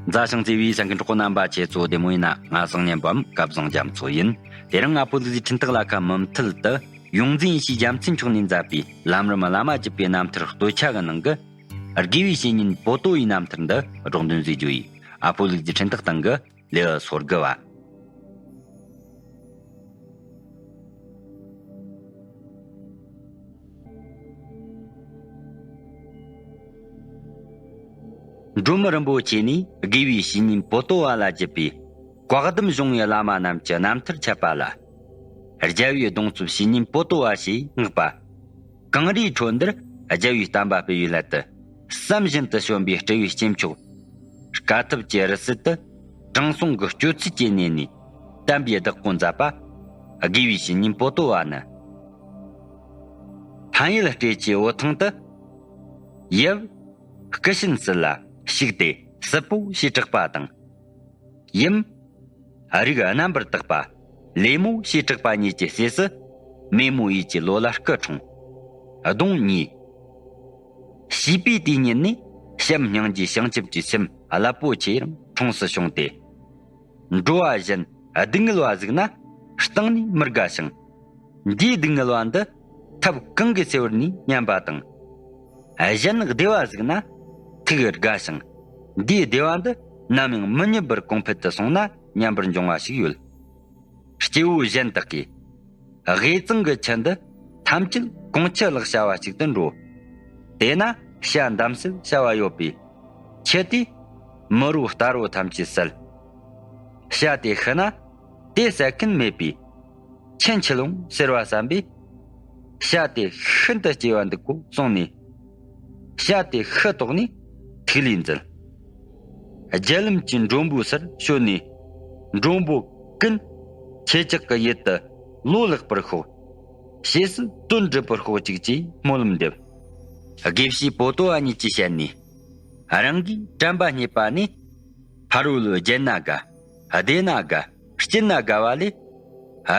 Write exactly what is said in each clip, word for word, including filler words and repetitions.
མཛའ་ཞིང་བརྩེ་བའི་གསན་མཁན་གྲོགས་པོ་རྣམ་པ། ཁྱེད་ཚོ་བདེ་མོ་ཡིན་ན། ང་བཟང་ཉན་པའམ་སྐལ་བཟང་རྒྱ་མཚོ་ཡིན། དེ་རིང་ང་ཕོ་ལུག་རྫི་འཕྲིན་སྟེགས་ལ་ཁ་མུ་མཐུད་དུ་ཡོངས་འཛིན་ཡེ་ཤེས་རྒྱལ་མཚན་མཆོག་ནས་མཛད་པའི་ལམ་རིམ་བླ་མ་བརྒྱུད་པའི་རྣམ་ཐར་སྟོད་ཆ་གི་ནང་གི་དགེ་བའི་བཤེས་གཉེན་པོ་ཏོ་ཡི་རྣམ་ཐར་འདི་སྒྲོག་འདོན་མཛད་རྒྱུ་ཡིན། ཨ་ཕོ་ལུག་རྫི་འཕྲིན་སྟེགས་སྟེང་གི་ལེའུ་སོ་དགུ་བ། འབྲོམ་རིན་པོ་ཆེ་ནས་དགེ་བའི་བཤེས་གཉེན་པོ་ཏོ་བ་ལ་བརྒྱུད་པའི་བཀའ་གདམས་གཞུང་བའི་བླ་མ་རྣམས་ཀྱི་རྣམ་ཐར་འཆད་པ་ལ། རྒྱལ་བའི་གདུང་འཚོབ་བཤེས་གཉེན་པོ་ཏོ་བ་ཞེས་བསྔགས་པ། གངས་རིའི་ཁྲོད་འདིར་རྒྱལ་བའི་བསྟན་པ་སྤེལ་བའི་སླད་དུ། བསམ་བཞིན་དུ་བྱོན་པའི་སྤྲེའུའི་སྐྱེས་མཆོག་དཀའ་ཐུབ་ཀྱི་རི་སུལ་དུ། དྲང་སྲོང་གི་སྤྱོད་ཚུལ་གྱི་གནས་ནས་བསྟན་པའི་བདག་པོ་མཛད་པ། དགེ་བའི་བཤེས་གཉེན་པོ་ཏོ་བ་ནི། ཕན་ཡུལ་སྤྲེལ་གྱི་འོད་ཐང་དུ། ཡབ་སྐུ་གཤེན་སྲིད་ལ་ཞུགས་ཏེ་སྲིད་པོ་ཞེས་གྲགས་པ་དང་། ཡུམ། རིགས་རྣམ་པར་དག་པ། ལེ་མོ་ཞེས་གྲགས་པ་གཉིས་ཀྱི་སྲས་སུ། མེ་མོ་ཡུལ་གྱི་ལོ་ལ་སྐུ་འཁྲུངས། གདུང་གཉིས། བྱིས་པའི་དུས་ཉིད་ནས་བྱམས་སྙིང་རྗེའི་བྱང་ཆུབ་ཀྱི་སེམས་རླབས་པོ་ཆེ་རང་འཁྲུངས་སུ་བྱུང་སྟེ། འགྲོ་བ་གཞན་སྡུག་བསྔལ་བ་གཟིགས་ན་གཏིང་ནས་མི་དགའ་ཞིང་། འདིའི་སྡུག་བསྔལ་བ་འདི་ཐབས་གང་གིས་སེལ་བར་ནུས་སྙམ་པ་དང་། གཞན་བདེ་བ་གཟིགས་ན་ཐུགས་དགའ་ཞིང་། འདིའི་བདེ་བ་འདི་ནམ་ཡང་མི་ཉམས་པར་གོང་འཕེལ་དུ་སོང་ན་སྙམ་པར་འབྱུང་བ་ཞིག་ཡོད། སྐྱེ་བོ་གཞན་དག་གིས་དབུས་གཙང་གི་ཆུ་འདི་ཐམས་ཅད་གངས་ཆུ་ལག་བྱ་བ་ཞིག་ཏུ་འགྲོ། དེ་ན་བྱ་འདམ་སེལ་བྱ་བ་ཡོད་པས། ཆུ་དེས་མི་རོ་རྟ་རོ་ཐམས་ཅད་བསལ། བྱ་དེ་ཤི་ན་དེ་བསད་མཁན་མེད་པས། ཆུ་འཁྱིལ་ཡོང་ཟེར་བ་བསམ་པས། བྱ་དེ་ཤིན་ཏུ་སྐྱེ་བ་འདུག་གོ་གསུངས་ནས། བྱ་དེ་ཤི་དོགས་ནས་ཐིག་ལེ་འཛིན། རྒྱ་ལམ་གྱི་མགྲོན་པོའི་སར་བྱོན་ནས། མགྲོན་པོ་ཀུན་ཁྱེད་ཅག་གི་ཡུལ་དུ་ལོ་ལེགས་པར་ཤོག །ཞེས་སུ་དོན་འགྲུབ་པར་ཤོག་ཅིག་ཅེས་སྨོན་ལམ་འདེབས། དགེ་བཤེས་པོ་ཏོ་བ་ཉིད་ཀྱི་ཞལ་ནས། རང་གིས་དྲན་པ་རྙེད་པ་ནས། ཕ་རོལ་བརྒྱལ་ན་དགའ། བདེ་ན་དགའ། སྐྱིད་ན་དགའ་བ་ལས།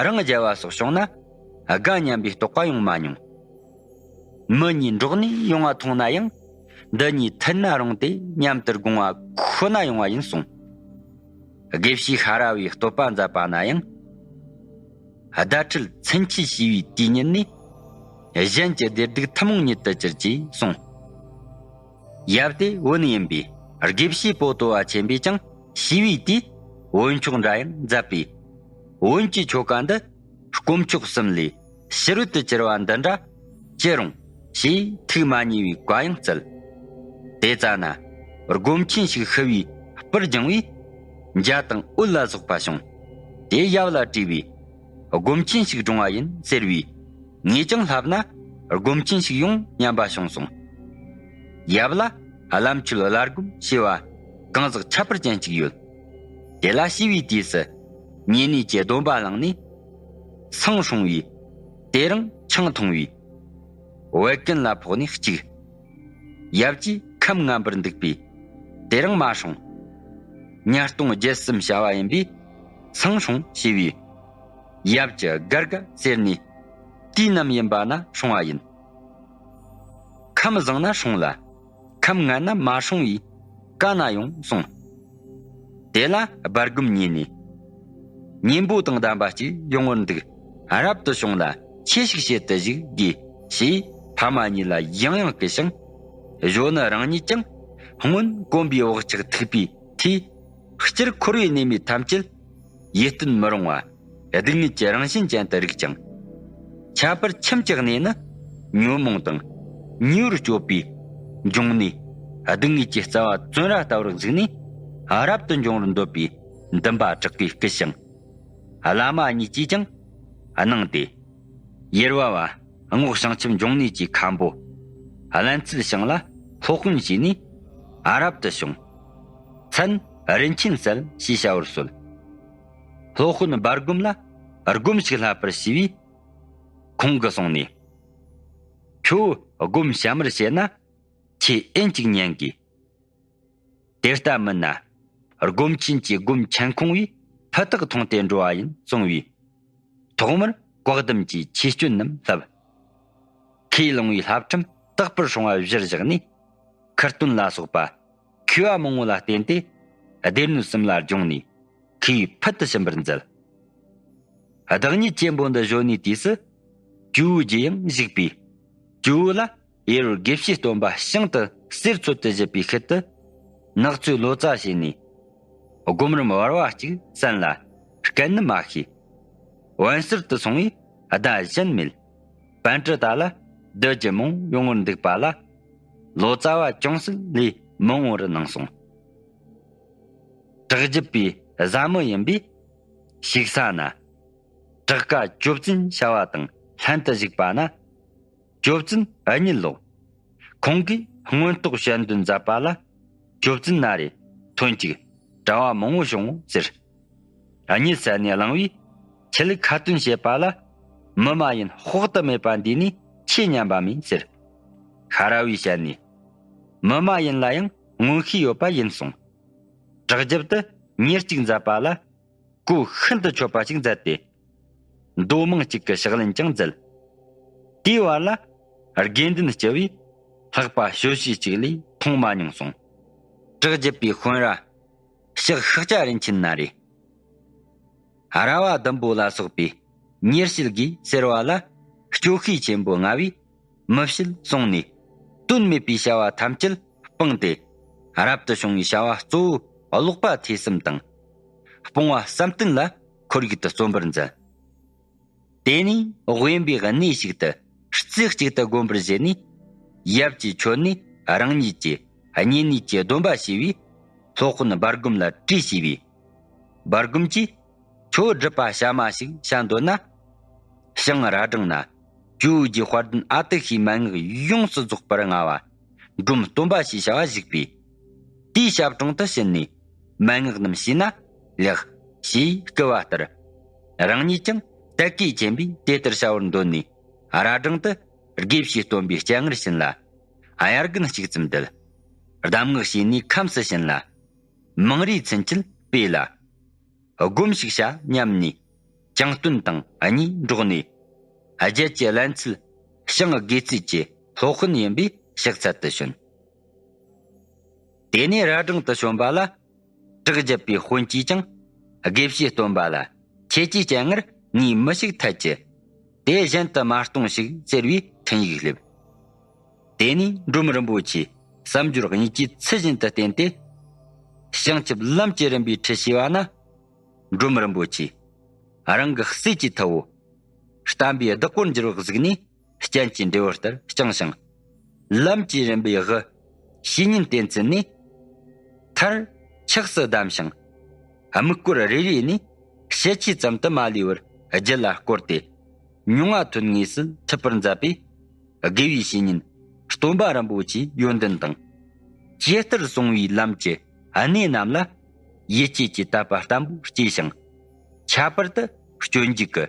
རང་རྒྱལ་བ་སོགས་བྱུང་ན་དགའ་སྙམ་པའི་རྟོག་པ་ཡོང་མ་མྱོང་། མི་གཉིས་འགྲོགས་ནས་ཡོང་བ་མཐོང་ན་ཡང་། འདི་གཉིས་མཐུན་ན་རུང་སྟེ་སྙམ་དུ་དགོངས་པ་ཁོ་ན་ཡོང་བ་ཡིན་གསུངས། དགེ་བཤེས་ཤ་ར་བའི་བསྟོད་པ་མཛད་པ་ན་ཡང་། ཟླ་ཁྲིད་མཚན་ཆེ་ཞེས་པའི་དུས་ཉིད་ནས། གཞན་གྱི་བདེ་སྡུག་ཐུན་མོང་ཉིད་དུ་གྱུར་ཅེས་གསུངས། ཡབ་དེ་བོན་ཡིན་པས་དགེ་བཤེས་པོ་ཏོ་བ་ཆེན་པོས་ཀྱང་ཞི་བའི་དུས་བོན་ཆོག་འདྲ་ཡང་མཛད་པས། བོན་གྱི་ཆོ་ག་འདི་དཀོན་མཆོག་གསུམ་ལས་ཕྱི་རོལ་དུ་གྱུར་པ་འདི་འདྲ་ཅི་རུང་ཞེས་ཐུགས་མ་མཉེས་པའི་བཀའ་ཡང་སྩལ། དེ་ཙ་ན་སྒོམ་ཆེན་ཞིག་ཤི་བའི་སྤུར་བརྒྱངས་པས་འཇའ་དང་འོད་ལ་སོགས་པ་བྱུང་། དེ་ཡབ་ལ་དྲིས་པས། སྒོམ་ཆེན་ཞིག་བགྲོངས་པ་ཡིན་ཟེར་བས། ངས་ཀྱང་ལྷབ་ན་སྒོམ་ཆེན་ཞིག་ཡོང་སྙམ་པ་བྱུང་གསུངས། ཡབ་ལ་བླ་མཆོད་བླ་སྒོམ་ཞེས་པ་གང་ཟག་ཁྱད་པར་ཅན་གཅིག་ཡོད། དེ་ལ་ཞི་བའི་དུས་སུ་ཉེ་གནས་ཀྱི་སྡོམ་པ་བླངས་ནས་སང་སྲུང་བས། དེ་རིང་ཆང་འཐུང་བས། བད་ཀན་ལ་ཕོག་ནས་གཅིག །ཡབ་ཀྱིས་ཁམས་ངན་པར་འདུག་པས་དེ་རིང་མ་སྲུང་། ཉ་སྟོང་བརྒྱད་གསུམ་བྱ་བ་ཡིན་པས་སང་སྲུང་ཞེས་པས། ཡབ་ཀྱིས་དགའ་དགའ་ཟེར་ནས་དུས་ནམ་ཡིན་པ་ན་སྲུང་བ་ཡིན། ཁམས་བཟང་ན་སྲུང་ལ། ཁམས་ངན་ན་མ་སྲུང་བས་ག་ན་ཡོང་གསུངས། དེ་ལ་སྦར་སྒོམ་ཉིད་ནས། གཉེན་པོ་དང་ལྡན་པ་ཅིག་ཡོང་བར་འདུག །རབ་ཏུ་བྱུང་ལ་ཆོས་ཤིག་བྱེད་དུ་གཞུག་དགོས་ཞེས་ཕ་མ་གཉིས་ལ་ཡང་ཡང་བསྐུལ་ཞིང་། གཞོན་ནུ་རང་ཉིད་ཀྱང་སྔོན་གོམ་པའི་བག་ཆགས་ཐུག་པའི་མཐུས། སྤྱིར་འཁོར་བའི་གནས་མེད་ཐམས་ཅད་ཡིད་རྟོན་མི་རུང་བ། སྡུག་བསྔལ་གྱི་རང་བཞིན་ཅན་དུ་རིག་ཅིང་། ཁྱད་པར་ཁྱིམ་གྱི་གནས་ནི་ཉོན་མོངས་དང་ཉེ་བར་སྤྱོད་པའི་འབྱུང་གནས་སྡུག་བསྔལ་གྱི་རྩ་བ་བཙོན་ར་ལྟ་བུར་གཟིགས་ནས་རབ་ཏུ་འབྱུང་བར་འདོད་པའི་འདུན་པ་དྲག་པོས་བསྐུལ་ཞིང་། བླ་མ་གཉིས་ཀྱིས་ཀྱང་གནང་སྟེ། ཡེར་པ་བ་རྔོག་བྱང་ཆུབ་འབྱུང་གནས་ཀྱི་མཁན་པོ་བླ་མཚར་ཞིང་ལ་སློབ་དཔོན་བྱས་ནས་རབ་ཏུ་བྱུང་། མཚན་རིན་ཆེན་གསལ་ཞེས་བྱ་བར་གསོལ། སློབ་དཔོན་སྦར་སྒོམ་ལ་སྒོམ་ཞིག་ལྷབ་པར་ཞུས་པས། ཁོང་གིས་གསུངས་ནས། ཁྱོད་སྒོམ་བཤད་མར་བཤད་ན་ཁྱེད་ཨེན་ཅིག་ཉན་དགོས། དེ་ལྟ་མིན་ན་སྒོམ་ཆེན་གྱི་སྒོམ་ཆེན་ཁུང་བས་ཕུ་ཐག་ཐུང་སྟེ་འགྲོ་བ་ཡིན་གསུང་བས། ཐོག་མར་བཀའ་གདམས་ཀྱི་ཆོས་སྐྱོན་རྣམས་བསླབ། ཁས་བླངས་པའི་བསླབ་ཁྲིམས་རྟག་པར་སྲུང་བ་གཞིར་བཞག་ནས། ཁུར་སྟོན་ལ་སོགས་པ་མཁས་པ་མང་པོ་ལ་བརྟེན་ཏེ། སྡེ་སྣོད་གསུམ་ལ་སྦྱོང་ནས་ཁོས་ཕུལ་དུ་ཕྱིན་པར་མཛད། བདག་ཉིད་ཆེན་པོ་འདི་བཞོན་ནས་དུས་སུ། ཇོ་བོའི་རྗེས་ཡང་བཞུགས་པས། ཇོ་བོ་ལ་ཡེ་རུ་དགེ་བཤེས་སྟོན་པ་ཤིང་དུ་གསེར་འཚོལ་དུ་བཞུད་པའི་ཤུལ་དུ། ནགས་ཚལ་ལོ་ཙཱ་བྱས་ནས། སྒོམ་རིམ་བར་བ་གཅིག་གསན་ལ་སྐད་ནི་མ་ཤེས། བོན་ཟུར་དུ་སོང་བས་བརྡ་གཞན་མེད། པཎ་ཊི་ཏ་ལ་བདུད་ཀྱི་མིང་ཡོང་བར་འདུག་པ་ལ། ལོ་ཙཱ་བ་ཅུང་ཟད་ལས་མི་འོང་བར་གནང་སོང་། བྲག་རྒྱུད་པའི་བཟའ་མི་ཡིན་པས། ཞིག་ས་ན། བྲག་དཀར་ཅོ་བཙུན་བྱ་བ་དང་ལྷན་དུ་བཞུགས་པ་ན། ཅོ་བཙུན་གཉིད་ལོག་ཁོང་གིས་མངོན་རྟོགས་བཤད་འདོན་མཛད་པ་ལ། ཅོ་བཙུན་ན་རེ་ཐོན་ཅིག་གྲྭ་བ་མང་བོ་བྱུང་ཟེར། གཉིད་སད་ནས་གླེང་བས། ཁྱེད་ཁ་ཏོན་བྱེད་པ་ལ། མི་མ་ཡིན་དཔག་ཏུ་མེད་པ་འདུས་ནས་ཁྱེད་སྙམ་པ་མེད་ཟེར། ཤ་ར་བས་བཤད་ནས། མི་མ་ཡིན་ལ་ཡང་མངོན་ཤེས་ཡོད་པ་ཡིན་གསུངས། བྲག་རྒྱབ་ཏུ་ཉེར་གཅིག་མཛད་པ་ལ། གོ་ཤིན་ཏུ་ཆོད་པ་ཞིག་མཛད་དེ། མདོ་མང་གཅིག་གི་ཕྱག་ལེན་ཀྱང་མཛད། དེའི་བར་ལ་དགེ་འདུན་སྤྱི་བོས་ལྷག་པ་ཞོ་ཤས་གཅིག་ལས་མཐོང་མ་མྱོང་གསུངས། བྲག་རྒྱུད་པའི་དཔོན་ར་ཕྱག་ཤཱཀྱ་རིན་ཆེན་ན་རེ། ར་བ་ཟླུམ་པོ་ལ་སོགས་པའི་ཉེར་བྱེད་དགོས་ཟེར་བ་ལ། སྐྱོ་ཤས་ཆེན་པོ་ང་བས་མི་བྱེད་གསུངས་ནས། དོན་མེད་པའི་བྱ་བ་ཐམས་ཅད་སྤངས་ཏེ། རབ་ཏུ་བྱུང་བའི་བྱ་བ་གཙོ་བོ་ཀློག་པ་ཐོས་བསམ་དང་། སྤོང་བ་བསམ་གཏན་ལ་ཁོར་ཡུག་ཏུ་བརྩོན་པར་མཛད། དེ་ནས་དབེན་པའི་གནས་ཤིག་ཏུ་རྩེ་གཅིག་ཏུ་བསྒོམ་པར་བྱས་ནས། ཡབ་ཀྱིས་མཆོད་ནས་རང་ཉིད་ཀྱི་བསྙེན་གནས་ཀྱི་སྡོམ་པ་བྱས་པས། སློབ་དཔོན་འབར་སྒོམ་ལ་དྲིས་ཞུས་པས། འབར་སྒོམ་གྱིས། ཁྱོད་སྒྲུབ་པ་གཤའ་མ་ཞིག་བྱ་འདོད་ན། ཞིང་ར་སྦྲང་ན་ཇོ་བོ་རྗེ་དཔལ་ལྡན་ཨ་ཏི་ཤའི་མན་ངག་ཡོངས་སུ་རྫོགས་པར་མངའ་བ་འབྲོམ་སྟོན་པ་ཞེས་བྱ་བ་བཞུགས་པས། དེའི་ཞབས་དྲུང་དུ་ཕྱིན་ནས་མན་ངག་རྣམས་ཤེས་ན་ལེགས་ཞེས་བསྐུལ་བ་ལྟར། རང་ཉིད་ཀྱང་དད་གུས་ཆེན་པོས་དེ་ལྟར་བྱ་བར་འདོད་ནས། ར་སྦྲང་དུ་དགེ་བཤེས་སྟོན་པའི་སྤྱན་སྔར་ཕྱིན་ལ། དབྱར་དགུན་གཅིག་ཙམ་བསྡད། གདམས་ངག་བྱས་ནས་ཁམས་སུ་ཕྱིན་ལ། མང་རའི་ཚུན་ཆད་སྤོས་ལ། སྒོམ་ཞིག་བྱ་སྙམ་ནས། གྱང་སྟོན་དང་གཉིས་འགྲོགས་ནས། རྒྱལ་གྱི་བླ་ཚུལ་ཞང་དགེ་ཚུལ་གྱི་སློབ་དཔོན་ཡིན་པས་ཕྱག་འཚལ་དུ་བྱོན། དེ་ནས་ར་སྦྲང་དུ་བྱོན་པ་ལ། བྲག་རྒྱུད་པའི་དཔོན་གྱིས་ཀྱང་དགེ་བཤེས་སྟོན་པ་ལ། ཁྱེད་ཀྱི་སྤྱན་སྔར་ངའི་མི་ཞིག་ཐད་ཀྱི། དེ་གཞན་དུ་མ་གཏོང་ཞིག་ཟེར་བའི་འཕྲིན་ཡིག་སླེབས། དེ་ནས་འབྲོམ་རིན་པོ་ཆེས་བསམ་སྦྱོར་གཉིས་ཀྱིས་ཚུལ་བཞིན་དུ་བསྟེན་ཏེ། བྱང་ཆུབ་ལམ་གྱི་རིམ་པའི་ཁྲིད་བྱས་པ་ན། འབྲོམ་རིན་པོ་ཆེས་རང་གི་སྲས་ཀྱི་ཐུ་བོ་བསྟན་པའི་བདག་པོར་འགྱུར་བར་གཟིགས་ནས། སྤྱན་གྱི་འབྲས་བུ་ལྟར་བསྐྱངས་ཤིང་། ལམ་གྱི་རིམ་པའི་དབུ་བྱས་ཉིན་བསྟེན་ཚུལ་ནས། མཐར་ཆགས་སུ་བསྡམས་ཤིང་། དམིགས་སྐོར་རེ་རེ་ནས་ཞལ་ཆད་ཙམ་དུ་མ་ལུས་པར་རྒྱུད་ལ་བསྐོར་ཏེ། མྱོང་བ་ཐོན་ངེས་སུ་ཁྲིད་པར་མཛད་པས། དགེ་བའི་བཤེས་གཉེན་སྟོན་པ་རིན་པོ་ཆེའི་ཡོན་ཏན་དང་། ཇི་ལྟར་གསུང་བའི་ལམ་གྱི་གནད་རྣམས་ལ་ཡིད་ཆེས་ཀྱི་དད་པ་བརྟན་པོ་སྐྱེས་ཤིང་། ཁྱད་པར་དུ་སྤྱོད་འཇུག་གི་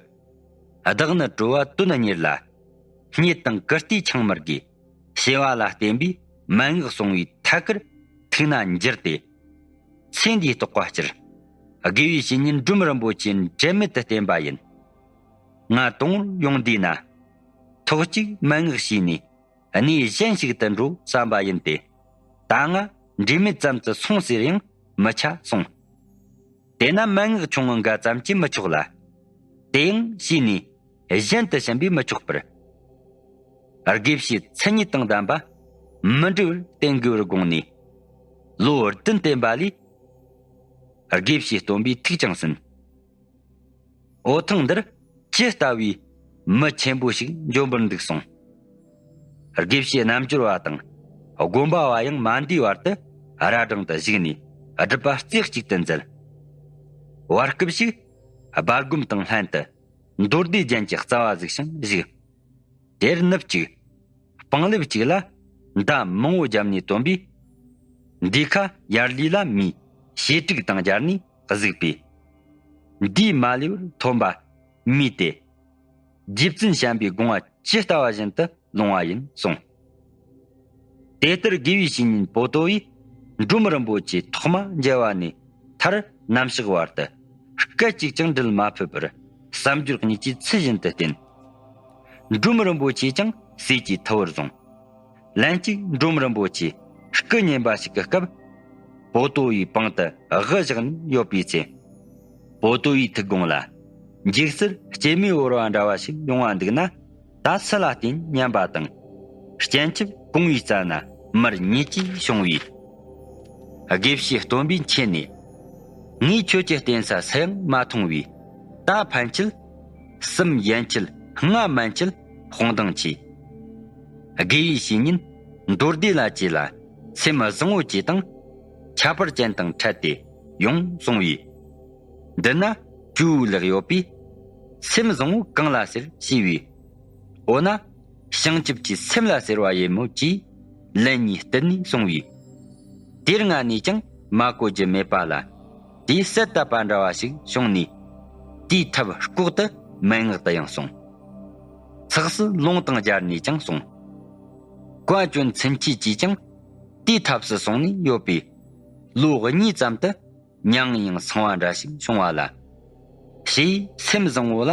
བདག་ནི་གྲོལ་བ་དོན་གཉེར་ལ། སྙད་དང་ཀིརྟིའི་འཆང་མི་དགོས། བྱེ་བ་ལ་བརྟེན་པའི་མན་ངག་གསུང་བའི་ཐད་ཀར་ཐུགས་ན་འགྱུར་ཏེ། ཚེ་འདིའི་རྟོགས་པ་སྤྱིར། དགེ་བའི་བཤེས་གཉེན་འབྲོམ་རིན་པོ་ཆེ་འབྲལ་མེད་དུ་བསྟེན་པ་ཡིན། ང་དུང་ཡོང་དུས་ན། ཐོག་གཅིག་མན་ངག་བྱས་ནས་གནས་གཞན་ཞིག་ཏུ་འགྲོ་བསམ་པ་ཡིན་ཏེ། ད་ང་འབྲལ་མེད་ཙམ་དུ་སོང་ཟེར་ཡང་མི་ཆ་གསུངས། དེས་ན་མན་ངག་ཆུང་ངུ་འགའ་ཙམ་གྱིས་མི་ཆོག་ལ། དེ་ཡང་བྱས་ནས་གཞན་དུ་ཕྱིན་པས་མི་ཆོག་པར། དགེ་བཤེས་མཚན་ཉིད་དང་ལྡན་པ་མི་འབྲལ་བར་བསྟེན་དགོས་པར་དགོངས་ནས། ལོ་བདུན་བསྟེན་པ་ལས། དགེ་བཤེས་སྟོན་པའི་ཐུགས་ཀྱང་ཟིན། འོ་ཐེངས་འདིར་ཇི་ལྟ་བུའི་མི་ཆེན་པོ་ཞིག་འབྱོན་པར་འདུག་གསུངས། དགེ་བཤེས་རྣལ་འབྱོར་བ་དང་སྒོམ་པ་བ་ཡང་མ་འདུས་བར་དུ་ར་སྦྲང་དུ་བཞུགས་ནས་སྒྲུབ་པ་རྩེ་གཅིག་ཏུ་མཛད། བར་སྐབས་ཤིག་སྦར་སྒོམ་དང་ལྷན་དུ་མདོ་སྡེ་རྒྱན་གྱི་རྩ་བ་གཟིགས་ཤིང་བཞུགས། དེར་ནུབ་གཅིག་སྤང་ལེབ་གཅིག་ལ་མདའ་མང་བོ་བརྒྱབ་ནས་བཏོན་པས། འདི་ཁ་ཡར་ལུས་ལ་མིའི་བྱེ་ཕྲུག་དང་སྦྱར་ནས་གཟིགས་པས། འདིས་མ་ལུས་པར་ཐོན་པ་མིའི་སྟེ། རྗེ་བཙུན་བྱམས་པའི་དགོངས་པ་ཇི་ལྟ་བ་བཞིན་དུ་ལོང་བ་ཡིན་གསུངས། དེ་ལྟར་དགེ་བའི་བཤེས་གཉེན་པོ་ཏོ་ཡིས་འབྲོམ་རིན་པོ་ཆེ་ཐོག་མ་མཇལ་བ་ནས་མཐར་ནམ་ཞག་བར་དུ་སྐད་ཅིག་ཀྱང་འབྲལ་མ་ཕོད་པར་བསམ་སྦྱོར་གཉིས་ཀྱིས་ཚུལ་བཞིན་དུ་བསྟེན། འབྲོམ་རིན་པོ་ཆེ་ཀྱང་སྲས་ཀྱི་ཐུ་བོར་བཟུང་། ལན་གཅིག་འབྲོམ་རིན་པོ་ཆེ་སྐུ་བསྙེན་པ་ཞིག་གི་སྐབས། པོ་ཏོ་ཡི་པང་དུ་དབུ་བཞག་ནས་ཡོད་པའི་ཚེ། པོ་ཏོ་ཡི་ཐུགས་དགོངས་ལ། འཇིགས་སུ་སྐྱེ་མེད་འོར་བ་འདྲ་བ་ཞིག་ཡོང་བ་འདུག་ན། ད་སུ་ལ་བརྟེན་སྙམ་པ་དང་། སྤྱན་ཆབ་གོང་བུའི་རྩ་ན་མར་ཉིད་ཀྱིས་བྱུང་བས། དགེ་བཤེས་སྟོན་པས་མཁྱེན་ནས། ངས་ཁྱོད་ཀྱི་བརྟེན་ས་སུ་ཡང་མ་མཐོང་བས། ད་ཕན་ཆད། གསུམ་ཡན་ཆད་ལྔ་མན་ཆད་དཔུང་ལྡང་གྱིས། དགེ་བའི་བཤེས་གཉེན་མདོ་སྡེ་ལ་བཅས་ལ་སེམས་བཟང་བོ་བཅས་དང་། ཁྱད་པར་ཅན་དང་འཕྲད་དེ་ཡོང་གསུངས་པས། འདི་ན་ཇོ་བོའི་ལེགས་ཡོད་པས། སེམས་བཟང་བོ་གང་ལ་ཟེར་ཞུས་པས། འོ་ན། བྱང་ཆུབ་ཀྱི་སེམས་ལ་ཟེར་བ་ཡིན་མོད་ཀྱིས། ལན་གཉིས་བསྟུན་ནས་གསུངས་པས། དེར་ང་ནས་ཀྱང་མ་གོ་རྒྱུ་མེད་པ་ལ། དེའི་གསལ་བཏབ་པ་འདྲ་བ་ཞིག་བྱུང་ནས། དེའི་ཐབས་ལྐོག་ཏུ་མན་ངག་ཏུ་ཡང་གསུངས། ཚེགས་སུ་ལུང་དང་སྦྱར་ནས་ཀྱང་གསུངས། བཀའ་བཀྱོན་ཚུན་ཆད་ཀྱིས་ཀྱང་དེའི་ཐབས་སུ་སོང་ནས་ཡོད་པས། ལོ་གཉིས་ཙམ་དུ་མྱ་ངན་ཡང་སངས་པ་འདྲ་ཞིག་བྱུང་བ་ལ། ཞེས་སེམས་བཟང་བོ་ལ་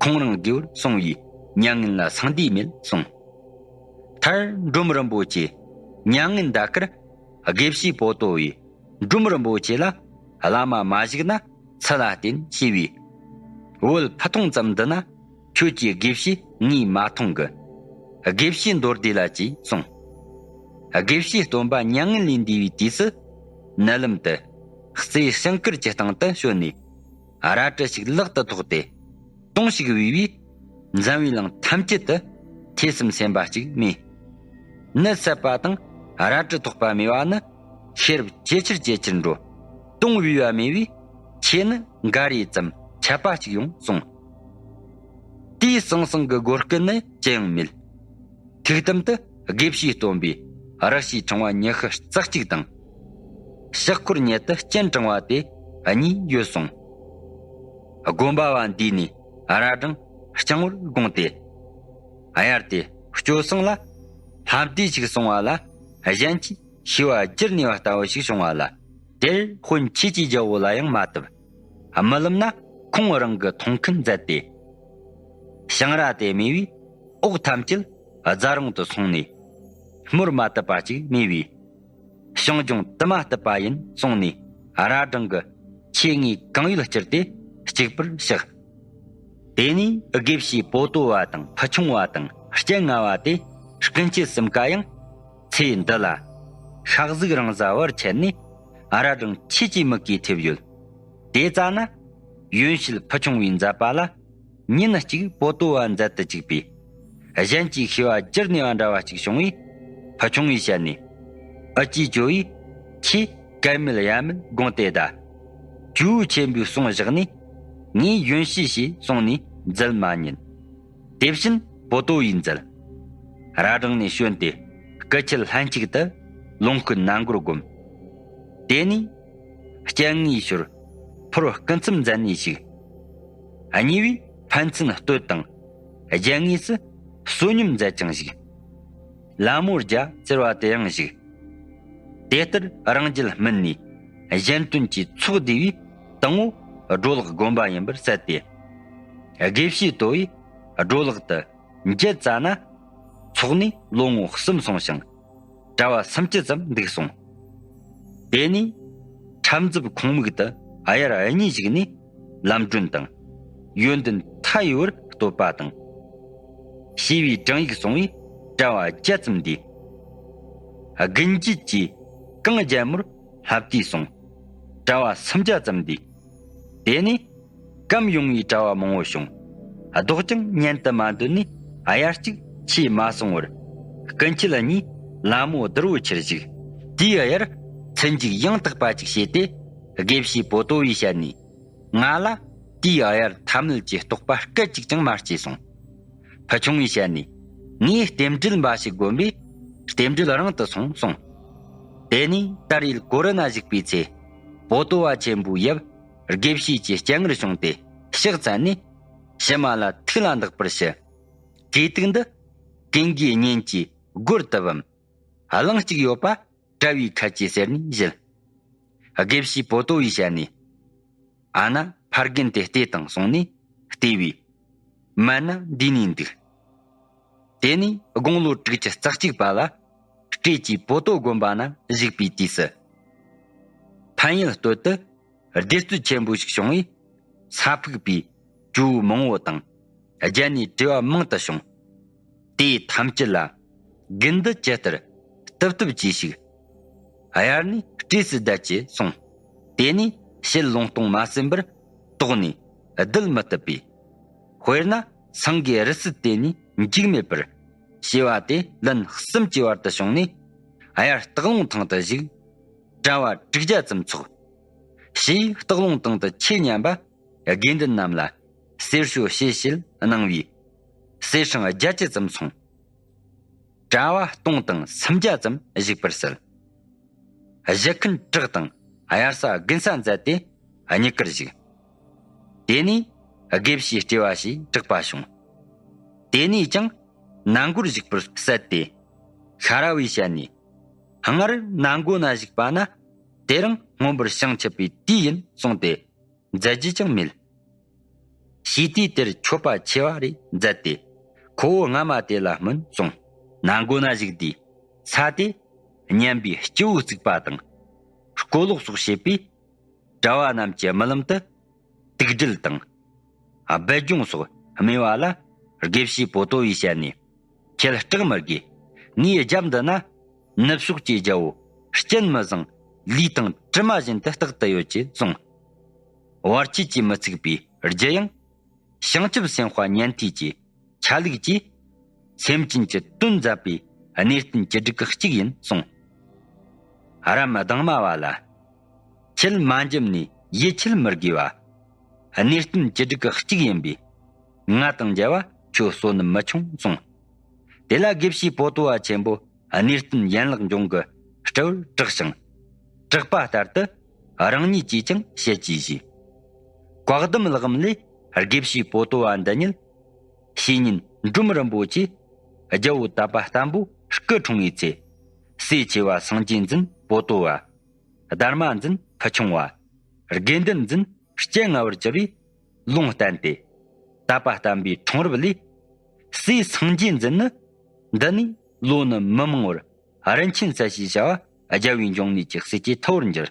ཁོང་རང་དགེ་བར་སོང་བས་མྱ་ངན་ལ་སངས་དུས་མེད་གསུངས། མཐར་འབྲོམ་རིན་པོ་ཆེ་མྱ་ངན་འདའ་ཁར་དགེ་བཤེས་པོ་ཏོ་བས། འབྲོམ་རིན་པོ་ཆེ་ལ་བླ་མ་མ་བཞུགས་ན་སུ་ལ་བརྟེན་ཞེས་པས། བོད་ཕུ་ཐུང་ཙམ་འདི་ན་ཁྱོད་ཀྱི་དགེ་བཤེས་ངས་མ་མཐོང་གི། དགེ་བཤེས་མདོ་སྡེ་ལ་ཅིས་གསུངས། དགེ་བཤེས་སྟོན་པ་མྱ་ངན་ལས་འདས་པའི་དུས་སུ། མནལ་ལམ་དུ་རྩེ་ཞིང་དཀར་གྱི་སྟེང་དུ་བྱོན་ནས། རལ་གྲི་ཞིག་ལག་ཏུ་ཐོགས་ཏེ། དུང་ཞིག་བུས་པས། འཛམ་བུའི་གླིང་ཐམས་ཅད་དུ་ཐོས་བསམ་སེམས་པ་གཅིག་མེད། ནད་བསད་པ་དང་རལ་གྲི་ཐོགས་པ་མེད་པ་ནི་ཤེས་རབ་ཇེ་ཆེར་ཇེ་ཆེར་འགྲོ། དུང་བུས་པ་མེད་པས་ཆོས་ནི་འགའ་རེ་ཙམ་འཆད་པ་ཅིག་ཡོང་གསུངས། དེའི་ཟང་ཟིང་གི་སྒོ་སྐུད་ནི་ཅི་ཡང་མེད། ཐུགས་དམ་དུ་དགེ་བཤེས་སྟོན་པས་རག་ཤིས་ཕྲེང་བ་ཉི་ཤུ་རྩ་གཅིག་དང་། ཕྱག་འཁོར་ཉིད་དུ་སྤྱན་དྲངས་པ་དེ་གཉིས་ཡོད་གསུངས། དགོན་པ་བ་འདིས་ནི་རལ་གྲི་རྐྱང་བར་དགོངས་ཏེ། དབྱར་དེ་སྐྱོ་སངས་ལ་ལྷ་བདེ་ཞིག་སོང་བ་ལ། གཞན་གྱིས་ཤི་བ་བསྒྱུར་ནུས་པ་ལྟ་བུ་ཞིག་བྱུང་བ་ལ། དེར་དཔོན་ཆོས་ཀྱི་རྒྱལ་པོ་ལ་ཡང་མ་བཏབ། རྨི་ལམ་ན་ཁོང་རང་གི་མཐོང་མཁན་མཛད་དེ། ཞིང་ར་དེ་མེད་པས་འོག་ཐམས་ཅད་རྫ་རང་དུ་སོང་ནས། སྨོར་མ་བཏབ་པ་ཅིག་མེད་པས། ཞིང་སྦྱོང་དུ་མ་བཏུབ་པ་ཡིན་གསུངས་ནས། རལ་གྲི་གི་ཆོས་དངོས་གང་ཡོད་སྤྱིར་ཏེ་གཅིག་པར་བཤགས། དེ་ནས་དགེ་བཤེས་པོ་ཏོ་བ་དང་ཕུ་ཆུང་བ་དང་སྤྱན་སྔ་བ་དེ་སྐུ་མཆེད་གསུམ་ཀ་ཡང་ཚེ་འདི་ལ་ཤ་གཟུགས་རང་ཟ་བར་ཆད་ནས། རལ་གྲི་ཆོས་ཀྱི་མིག་གིས་ཐེབས་ཡོད། དེ་ཙ་ན་ཡོན་ཤེས་ཕུ་ཆུང་བའི་མཛད་པ་ལ། ཉིན་གཅིག་པོ་ཏོ་བ་མཛད་དུ་བཅུག་པས། གཞན་གྱིས་ཤི་བ་བསྒྱུར་ནུས་པ་འདྲ་བ་ཅིག་བྱུང་བས། ཕུ་ཆུང་བས་བཤད་ནས། ཨ་ཅེ་ཇོ་ཡིས་ཁྱེད་གལ་མེད་ཡ་མེད་དགོངས་ཏེ་གདའ། ཇོ་བོ་ཆེན་པོས་གསུངས་བཞག་ནས། ངས་ཡོན་ཤེས་ཞེས་གསུངས་ནས་མཛད་མ་ཉན། དེ་བཞིན་པོ་ཏོ་ཡིས་མཛད། རལ་གྲི་ནས་བྱོན་ཏེ་སྐུ་མཆེད་ལྷན་ཅིག་ཏུ་ལོངས་སྐུ་ནང་སྒོར་བསྒོམ། དེ་ནས་སྤྱན་དངོས་ཞོར་ཕོར་སྐུ་མཚམས་མཛད་ནས་བཞུགས། གཉིས་པས་ཕན་ཚུན་བསྟོད་དང་། རྒྱན་དངོས་སུ་བསོད་སྙོམས་མཛད་ཅིང་བཞུགས། ལ་མོ་རྒྱ་ཟེར་བ་དེ་ཡང་བཞུགས། དེ་ལྟར་རང་རྒྱུད་སྨིན་ནས་གཞན་དོན་གྱི་ཚོགས་བསྡུས་པས། དང་པོ་སྒྲོ་ལག་དགོན་པ་ཡིན་པར་གསལ་ཏེ། དགེ་བཤེས་ཏོ་ཡིས་སྒྲོ་ལག་ཏུ་འགྱེད་ཙ་ན་ཚོགས་ནས་ལོ་ངོ་གསུམ་སོང་ཞིང་གྲྭ་བ་སུམ་ཅུ་ཙམ་འདུག་གསུངས། དེ་ནས་ཁྲབ་མཛུབ་ཁོང་མིག་ཏུ་དབྱར་གཉིས་བཞུགས་ནས་ལམ་སྒྲོན་དང་ཡོན་ཏན་མཐའ་ཡས་པར་བསྟོད་པ་དང་། ཞེས་པའི་བྲང་ཡིག་གསུང་བས་གྲྭ་བ་བརྒྱ་ཙམ་འདུས། དགུན་འགྱེད་ཀྱིས་གངས་རྒྱལ་མོར་ལྷ་བལྟས་སོང་། གྲྭ་བ་སུམ་བརྒྱ་ཙམ་འདུས། དེ་ནས་གམ་ཡོང་བའི་གྲྭ་བ་མང་པོ་བྱུང་། ལྡོག་ཀྱང་མཉན་དུ་མ་འདོད་ནས་དབྱར་གཅིག་ཆོས་མ་གསུང་བར། སྐུ་མཆེད་གཉིས་ལ་མོ་རྡུལ་བོ་ཆེར་བཞུགས། དེའི་དབྱར་ཚུན་ཆད་ཡང་དག་པ་ཅིག་བྱས་ཏེ། དགེ་བཤེས་པོ་ཏོ་བས་བཤད་ནས། ང་ལ་དེའི་དབྱར་ཐ་མལ་གྱི་རྟོགས་པ་སྐད་ཅིག་ཀྱང་མ་སྐྱེས་གསུངས། ཕུ་ཆུང་བས་བཤད་ནས། ངས་རྟེན་འབྲེལ་འབའ་ཞིག་བསྒོམས་པས་རྟེན་འབྲེལ་རིང་དུ་སོང་གསུངས། དེ་ནས་ད་རེས་ཀོ་རོ་ན་བཞུགས་པའི་ཚེ། པོ་ཏོ་བ་ཆེན་པོའི་ཡབ་དགེ་བཤེས་ཀྱི་སྤྱན་སྔར་བྱུང་སྟེ་ཕྱག་འཚལ་ནས། ཕྱི་མ་ལ་ཐུགས་ལ་འདག་པར་ཞུ། གོས་དུག་འདི་ཀུན་དགའི་གཉེན་གྱིས་བགོ་བཏབ་བམ། གླིང་གཅིག་ཡོད་པ་གྲྭ་བའི་ཁ་ཆེ་ཟེར་ནས་བཞེད། དགེ་བཤེས་པོ་ཏོ་བས་བཤད་ནས། ཨ་ན་ཕ་རྒན་དེ་བལྟས་དང་གསུངས་ནས་བལྟས་པས། མ་ན་འདི་ནས་འདུག། དེ་ནས་དགུང་ལོ་དྲུག་ཅུ་རྩ་གཅིག་པ་ལ་སྤྲེལ་གྱི་པོ་ཏོ་དགོན་པ་ན་བཞུགས་པའི་དུས་སུ། ཕན་ཡུལ་སྟོད་དུ་བདེ་སྐྱིད་ཆེན་པོ་ཞིག་བྱུང་བས། ས་ཕུག་པའི་ཇོ་བོ་མང་བོ་དང་། རྒྱན་ནས་བྲིས་པ་མང་དུ་བྱུང་། དེ་ཐམས་ཅད་ལ་དགེ་འདུན་ཇི་ལྟར་བཏུབ་བཏུབ་ཅེས་ཤིག་དབྱར་ནས་སྤྲེས་སུ་བསྡད་ཅེས་གསུངས། དེ་ནས་ཕྱིར་ལུང་སྟོང་མ་ཟིན་པར་དོགས་ནས་སྡོད་མི་བཏུབ་པས། དཔེར་ན་སེང་གེ་རི་སུལ་དེ་ནས་འཇིགས་མེད་པར་བྱེད་པ་དེ་ལན་གསུམ་གྱི་བར་དུ་བྱུང་ནས། དབྱར་སྟག་ལུང་ཐང་དུ་བཞུགས། གྲྭ་བ་དྲུག་བརྒྱ་ཙམ་ཚོགས། ཞེས་སྟག་ལུང་ཐང་དུ་ཆོས་ཉན་པ་དགེ་འདུན་རྣམས་ལ་གསེར་ཞོ་ཕྱེད་ཕྱེད་གནང་བས། གསེར་སྲང་བརྒྱད་ཅུ་ཙམ་སོང་། གྲྭ་བ་སྟོང་དང་སུམ་བརྒྱ་ཙམ་བཞུགས་པར་གསལ། གཞི་ཁན་བྲག་དང་དབྱར་ས་དགུན་ས་མཛད་དེ་གཉིས་ཀར་བཞུགས། དེ་ནས་དགེ་བཤེས་བཀྲེ་བ་ཞེས་གྲགས་པ་བྱུང་། དེ་ནས་ཀྱང་ནང་སྒོར་བཞུགས་པར་གསལ་ཏེ། ཤ་ར་བའི་ཞལ་ནས། སྔར་ནང་སྒོ་ན་བཞུགས་པ་ན་དེ་རིང་མངོན་པར་བྱང་ཆུབ་པའི་དུས་ཡིན་གསུངས་ཏེ། མཛད་རྒྱུ་ཅང་མེད། ཞེས་དུས་དེར་མཆོད་པ་ཆེ་བ་རེ་མཛད་དེ། ཁོ་བོ་སྔ་མ་དེ་ལ་སྨོན་གསུངས། ནང་སྒོ་ན་བཞུགས་དུས་ས་དེ་སྙན་པའི་སྤྱི་བོ་བརྩིགས་པ་དང་། སྐོ་ལོག་སོགས་བྱེད་པས། གྲྭ་བ་རྣམས་ཀྱི་རྨི་ལམ་དུ་དུག་སྦྲུལ་དང་། སྦལ་ལྗོངས་སོགས་རྨིས་པ་ལ། དགེ་བཤེས་པོ་ཏོ་བའི་ཞལ་ནས། ཁྱེད་སྐྲག་མི་དགོས། ངའི་རྒྱབ་འདི་ན་ནུབ་ཕྱོགས་ཀྱི་རྒྱལ་པོ་སྤྱན་མི་བཟང་ལུས་དང་གྲིབ་མ་བཞིན་དུ་རྟག་ཏུ་ཡོད་ཅེས་གསུངས། བར་ཆད་ཀྱིས་མི་ཚུགས་པའི་རྒྱུ་ཡང་། བྱང་ཆུབ་སེམས་དཔའ་ཉན་ཐོས་ཀྱི་ཆ་ལུགས་ཀྱིས། སེམས་ཅན་གྱི་དོན་མཛད་པའི་གནས་བརྟན་བཅུ་དྲུག་གི་གཅིག་ཡིན་གསུངས། རམ་གདིང་མ་བ་ལ། ཁྱེད་མ་འཇིམ་ནས་ཡིད་ཆེས་མི་དགོས་པ། གནས་བརྟན་བཅུ་དྲུག་གི་གཅིག་ཡིན་པས། ང་དང་མཇལ་བ་ཁྱོད་བསོད་ནམས་མི་ཆུང་གསུངས། དེ་ལ་དགེ་བཤེས་པོ་ཏོ་བ་ཆེན་པོ་གནས་བརྟན་ཡན་ལག་འབྱུང་གི་སྤྲུལ་པར་གྲགས་ཤིང་། གྲགས་པ་ལྟར་དུ་རང་ཉིད་ཀྱིས་ཀྱང་བཤད་ཀྱིས་བཞེས། བཀའ་གདམས་ལྷག་མ་ལས་དགེ་བཤེས་པོ་ཏོ་བ་འདི་ཉིད། བཤེས་གཉེན་འབྲོམ་རིན་པོ་ཆེ་རྒྱལ་པོ་དད་པ་བརྟན་པོ་སྐུ་འཁྲུངས་པའི་ཚེ། སྲས་ཆེ་བ་སངས་རྒྱས་འཛིན་པོ་ཏོ་བ། སྡར་མ་འཛིན་ཕུ་ཆུང་བ། དགེ་འདུན་འཛིན་སྤྱན་སྔ་བར་གྱུར་པས་ལུང་བསྟན་ཏེ། དད་པ་བརྟན་པོའི་འཁྲུངས་རབས་ལས། སྲས་སངས་རྒྱས་འཛིན་ནི་འདི་ནས་ལོ་ནི་མི་མང་བར། རིན་ཆེན་གསལ་ཞེས་བྱ་བ་རྒྱལ་བའི་འབྱུང་གནས་ཀྱི་སྲས་ཀྱི་ཐུ་བོར་འགྱུར།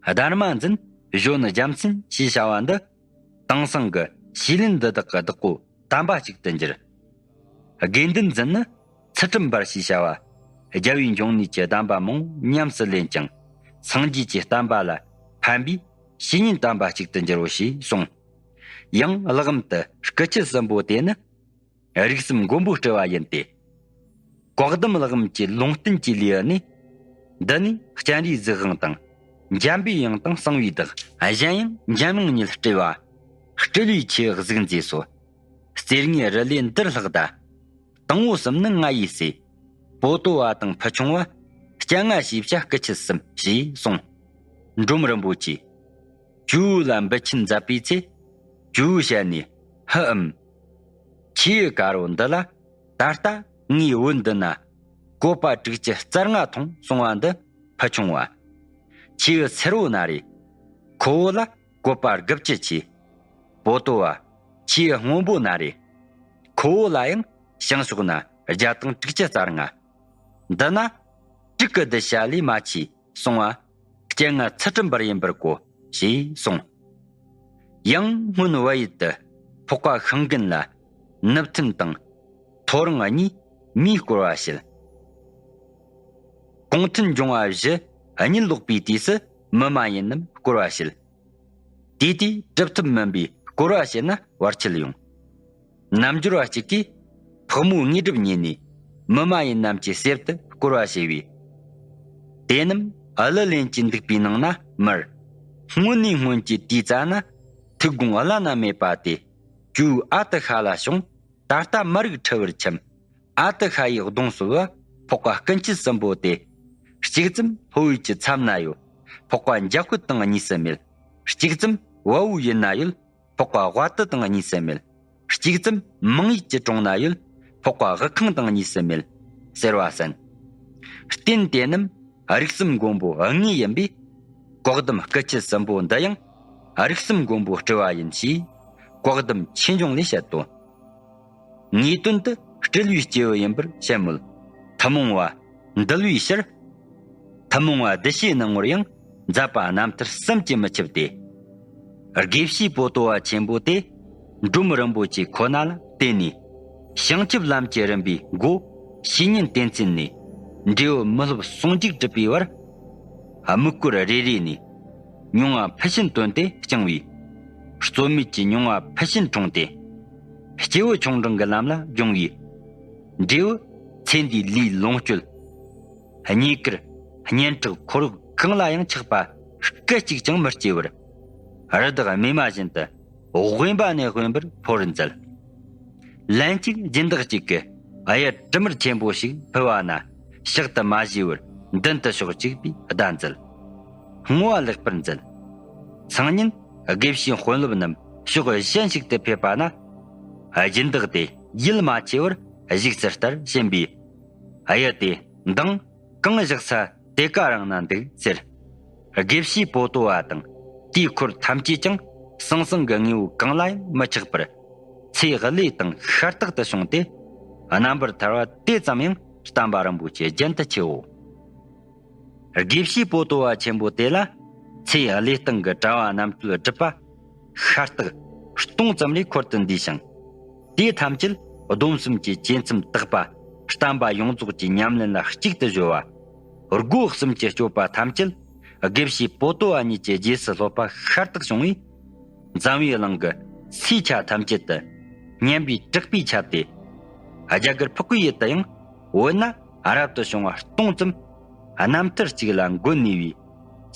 སྡར་མ་འཛིན་གཞོན་ནུ་རྒྱལ་མཚན་ཞེས་བྱ་བ་འདི། དེང་སང་གི་ཞུས་ལན་འདི་དག་གི་བདག་པོ་དམ་པ་གཅིག་ཏུ་འགྱུར། དགེ་འདུན་འཛིན་ནི་ཚུལ་ཁྲིམས་འབར་ཞེས་བྱ་བ། རྒྱལ་བའི་འབྱུང་གནས་ཀྱི་གདམས་པ་མང་ཉམས་སུ་ལེན་ཅིང་། སངས་རྒྱས་ཀྱི་བསྟན་པ་ལ་ཕན་པའི་བཤེས་གཉེན་དམ་པ་གཅིག་ཏུ་འགྱུར་རོ་ཞེས་གསུངས། ཡང་ལྷག་མ་དུ་སྐུ་མཆེད་གསུམ་པོ་དེ་ནི། རིགས་གསུམ་མགོན་པོའི་སྤྲུལ་བ་ཡིན་ཏེ། བཀའ་གདམས་ལྷག་མ་གི་ལུང་བསྟན་གྱི་ལེའུ་ནས། འདི་ནས་སྤྱན་རས་གཟིགས་དབང་དང་། འཇམ་པའི་དབྱངས་དང་གསང་བའི་བདག་གཞན་ཡང་འཇམ་དབྱངས་ཉིད་སྤྲུལ་པ། སྤྲུལ་པའི་ཆོས་གཟུགས་མཛེས་སོ། རྩེ་ལྔའི་རི་ལས་འདིར་ལྷག་ད། དང་པོ་གསུམ་ནི་ང་ཡི་སྲས། པོ་ཏོ་བ་དང་ཕུ་ཆུང་བ། སྤྱན་སྔ་ཞེས་བྱ་སྐུ་མཆེད་གསུམ་ཞེས་གསུངས། འབྲོམ་རིན་པོ་ཆེ། ཇོ་བོ་ལ་འབུལ་ཆེན་མཛད་པའི་ཚེ། ཇོ་བོའི་ཞལ་ནས་ཧུ་ཨུམ། ཆེའུ་དཀར་པོ་འདི་ལ་ད་ལྟ་ངའི་བོད་འདི་ན་བཀོད་པ་དྲུག་ཅུ་རྩ་ལྔ་མཐོང་གསུང་བ་འདི་ཕུ་ཆུང་བ། ཆེའུ་སེར་པོ་ན་རེ། ཁོ་བོ་ལ་བཀོད་པ་དགུ་བཅུ་ཆེ། པོ་ཏོ་བ། ཆེའུ་སྔོན་པོ་ན་རེ། ཁོ་བོ་ལ་ཡང་བྱང་ཕྱོགས་ན་བརྒྱ་དང་དྲུག་ཅུ་རྩ་ལྔ། འདི་ན་དྲུག་གི་གདུལ་བྱ་ལས་མ་མཆིས་གསུང་བ། སྤྱན་སྔ་ཚུལ་ཁྲིམས་འབར་ཡིན་པར་གོ་ཞེས་གསུངས། ཡང་སྔོན་བལ་ཡུལ་དུ་འཕགས་པ་ཤིང་མགོན་ལ་ནུབ་ཐུན་དང་ཐོ་རངས་གཉིས་མིས་བསྐོར་བ་བྱེད། གུང་ཐུན་འབྱུང་བ་བཞི་གཉིད་ལོག་པའི་དུས་སུ་མི་མ་ཡིན་རྣམས་བསྐོར་བ་བྱེད། དེ་དུས་གྲུབ་ཐོབ་མིན་པའི་བསྐོར་བ་བྱེད་ན་བར་ཆད་ཡོང་། རྣལ་འབྱོར་བ་གཅིག་གིས་ཕག་མོའི་དངོས་གྲུབ་བརྙེས་ནས་མི་མ་ཡིན་རྣམས་ཀྱི་གསེབ་ཏུ་བསྐོར་བ་བྱས་པས། དེ་རྣམས་ཨ་ལུ་ལེན་གྱི་འདུག་པའི་ནང་ན་མར། སྔོན་ནས་སྔོན་གྱི་དུས་ཙ་ན་ཐུགས་དགོངས་བླ་ན་མེད་པ་དེ་ཇོ་བོའི་ཨ་ཏི་ཤ་ལ་བྱུང་། ད་ལྟ་མ་རིག་ཁྲི་བར་འཁྱམས། ཨ་ཏི་ཤ་ཡི་གདུང་སོལ་བ་འཕགས་པ་སྐུ་མཆེད་གསུམ་པོ་དེ། གཅིག་ཙམ་ལྷོ་ཡུལ་གྱི་མཚམས་ན་ཡོད་འཕགས་པ་འཇམ་དཔལ་དང་གཉིས་སུ་མེད། གཅིག་ཙམ་བལ་པོའི་ཡུལ་ན་ཡོད་འཕགས་པ་ཝ་ཏི་དང་གཉིས་སུ་མེད། གཅིག་ཙམ་མང་ཡུལ་གྱི་གྲོང་ན་ཡོད་འཕགས་པ་དབུ་ཁང་དང་གཉིས་སུ་མེད། ཟེར་བ་གསན། རྟེན་དེ་རྣམས་རིགས་གསུམ་མགོན་པོ་དངོས་ཡིན་པས། བཀའ་གདམས་སྐུ་མཆེད་གསུམ་པོ་འདི་ཡང་རིགས་གསུམ་མགོན་པོའི་སྤྲུལ་པ་ཡིན་ཞེས་བཀའ་གདམས་ཆོས་འབྱུང་ལས་བཤད་དོ། ངེས་དོན་དུ་སྤྲུལ་པའི་སྐྱེས་བུ་ཡིན་པར་བཤད་མོད། ཐུན་མོང་བ་འདུལ་བའི་ཕྱིར། ཐུན་མོང་བ་འདུལ་བྱེད་སྣང་ངོར་ཡང་ མཛད་པ་རྣམ་ཐར་བསམ་གྱིས་མི་ཁྱབ་སྟེ། དགེ་བཤེས་པོ་ཏོ་བ་ཆེན་པོ་དེ་འབྲོམ་རིན་པོ་ཆེ་ཁོ་ན་ལ་བརྟེན་ནས། བྱང་ཆུབ་ལམ་གྱི་རིམ་པའི་སྒོ་བཤེས་གཉེན་བསྟེན་ཚུལ་ནས། འབྲས་བུ་མི་སློབ་ཟུང་འཇུག་གྲུབ་པའི་བར། དམིགས་སྐོར་རེ་རེ་ནས་མྱོང་བ་ཕུལ་ཕྱིན་དོན་དེ་བསྐྱངས་པས། རྩོལ་མེད་ཀྱི་མྱོང་བ་ཕུལ་ཕྱིན་འཁྲུངས་ཏེ། སྐྱེས་བུ་ཆུང་འབྲིང་གི་ལམ་ལ་སྦྱོང་བའི་འབྲས་བུ། ཚེ་འདིའི་ལས་ལོངས་སྤྱོད། རྙེད་བཀུར། སྙན་གྲགས། འཁོར་བ་གང་ལ་ཡང་ཆགས་པ་སྐད་ཅིག་ཀྱང་མི་སྐྱེ་བར། རི་དྭགས་རྨས་མ་བཞིན་དུ་དབེན་པ་ནས་དབེན་པར་འཕོ་བར་མཛད། ལན་གཅིག་སྦྱིན་བདག་ཅིག་གིས་གཡུ་དྲི་མར་ཆེན་པོ་ཞིག་ཕུལ་བ་ན། ཕྱག་ཏུ་མ་བཞེས་པར་མདུན་དུ་ཕྱོགས་གཅིག་པའི་བརྡ་མཛད། བསྔོ་བ་ལེགས་པར་མཛད། སང་ཉིན་དགེ་བཤེས་དཔོན་སློབ་རྣམས་ཕྱོགས་གཞན་ཞིག་ཏུ་ཕེབས་པ་ན། སྦྱིན་བདག་དེ་ཡིད་མ་ཆེས་པར་བཞུགས་ཚུལ་ལྟར་བྱིན་པས། གཡུ་དེ་མདངས་གང་བཞག་ས་དེ་ག་རང་ན་འདུག་ཟེར། དགེ་བཤེས་པོ་ཏོ་བ་དང་དེའི་འཁོར་ཐམས་ཅད་ཀྱང་ཟང་ཟིང་གི་དངོས་པོ་གང་ལ་ཡང་མི་ཆགས་པར། ཚེ་བློས་བཏང་ཤ་སྟག་ཏུ་བྱུང་སྟེ། རྣམ་པར་ཐར་པ་དེ་ཙམ་ཡང་བསྟན་པ་རིན་པོ་ཆེ་རྒྱུན་དུ་ཆེའོ། དགེ་བཤེས་པོ་ཏོ་བ་ཆེན་པོ་དེ་ལ་ཚེ་བློས་བཏང་གི་གྲྭ་བ་རྣམ་དཔྱོད་སྒྲུབ་པ་ཤ་སྟག་སྟོང་ཙམ་ལས་འཁོར་དུ་འདུས་ཤིང་། དེ་ཐམས་ཅད་སྡོམ་གསུམ་གྱི་བཅས་མཚམས་དག་པ། བསྟན་པ་ཡོངས་རྫོགས་ཀྱི་ཉམས་ལེན་ལ་གཅིག་ཏུ་གཞོལ་བ། སྒོ་གསུམ་གྱི་སྤྱོད་པ་ཐམས་ཅད་དགེ་བཤེས་པོ་ཏོ་བ་ཉིད་ཀྱི་རྗེས་སུ་སློབ་པ་ཤ་སྟག་བྱུང་བས། འཛམ་བུའི་གླིང་གི་སའི་ཆ་ཐམས་ཅད་དུ་སྙན་པའི་གྲགས་པས་ཁྱབ་སྟེ། རྒྱ་གར་འཕགས་པའི་ཡུལ་དུ་ཡང་བོད་ན་རབ་ཏུ་བྱུང་བ་སྟོང་ཙམ་རྣམ་ཐར་གཅིག་ལ་མགོན་ནུས་པའི་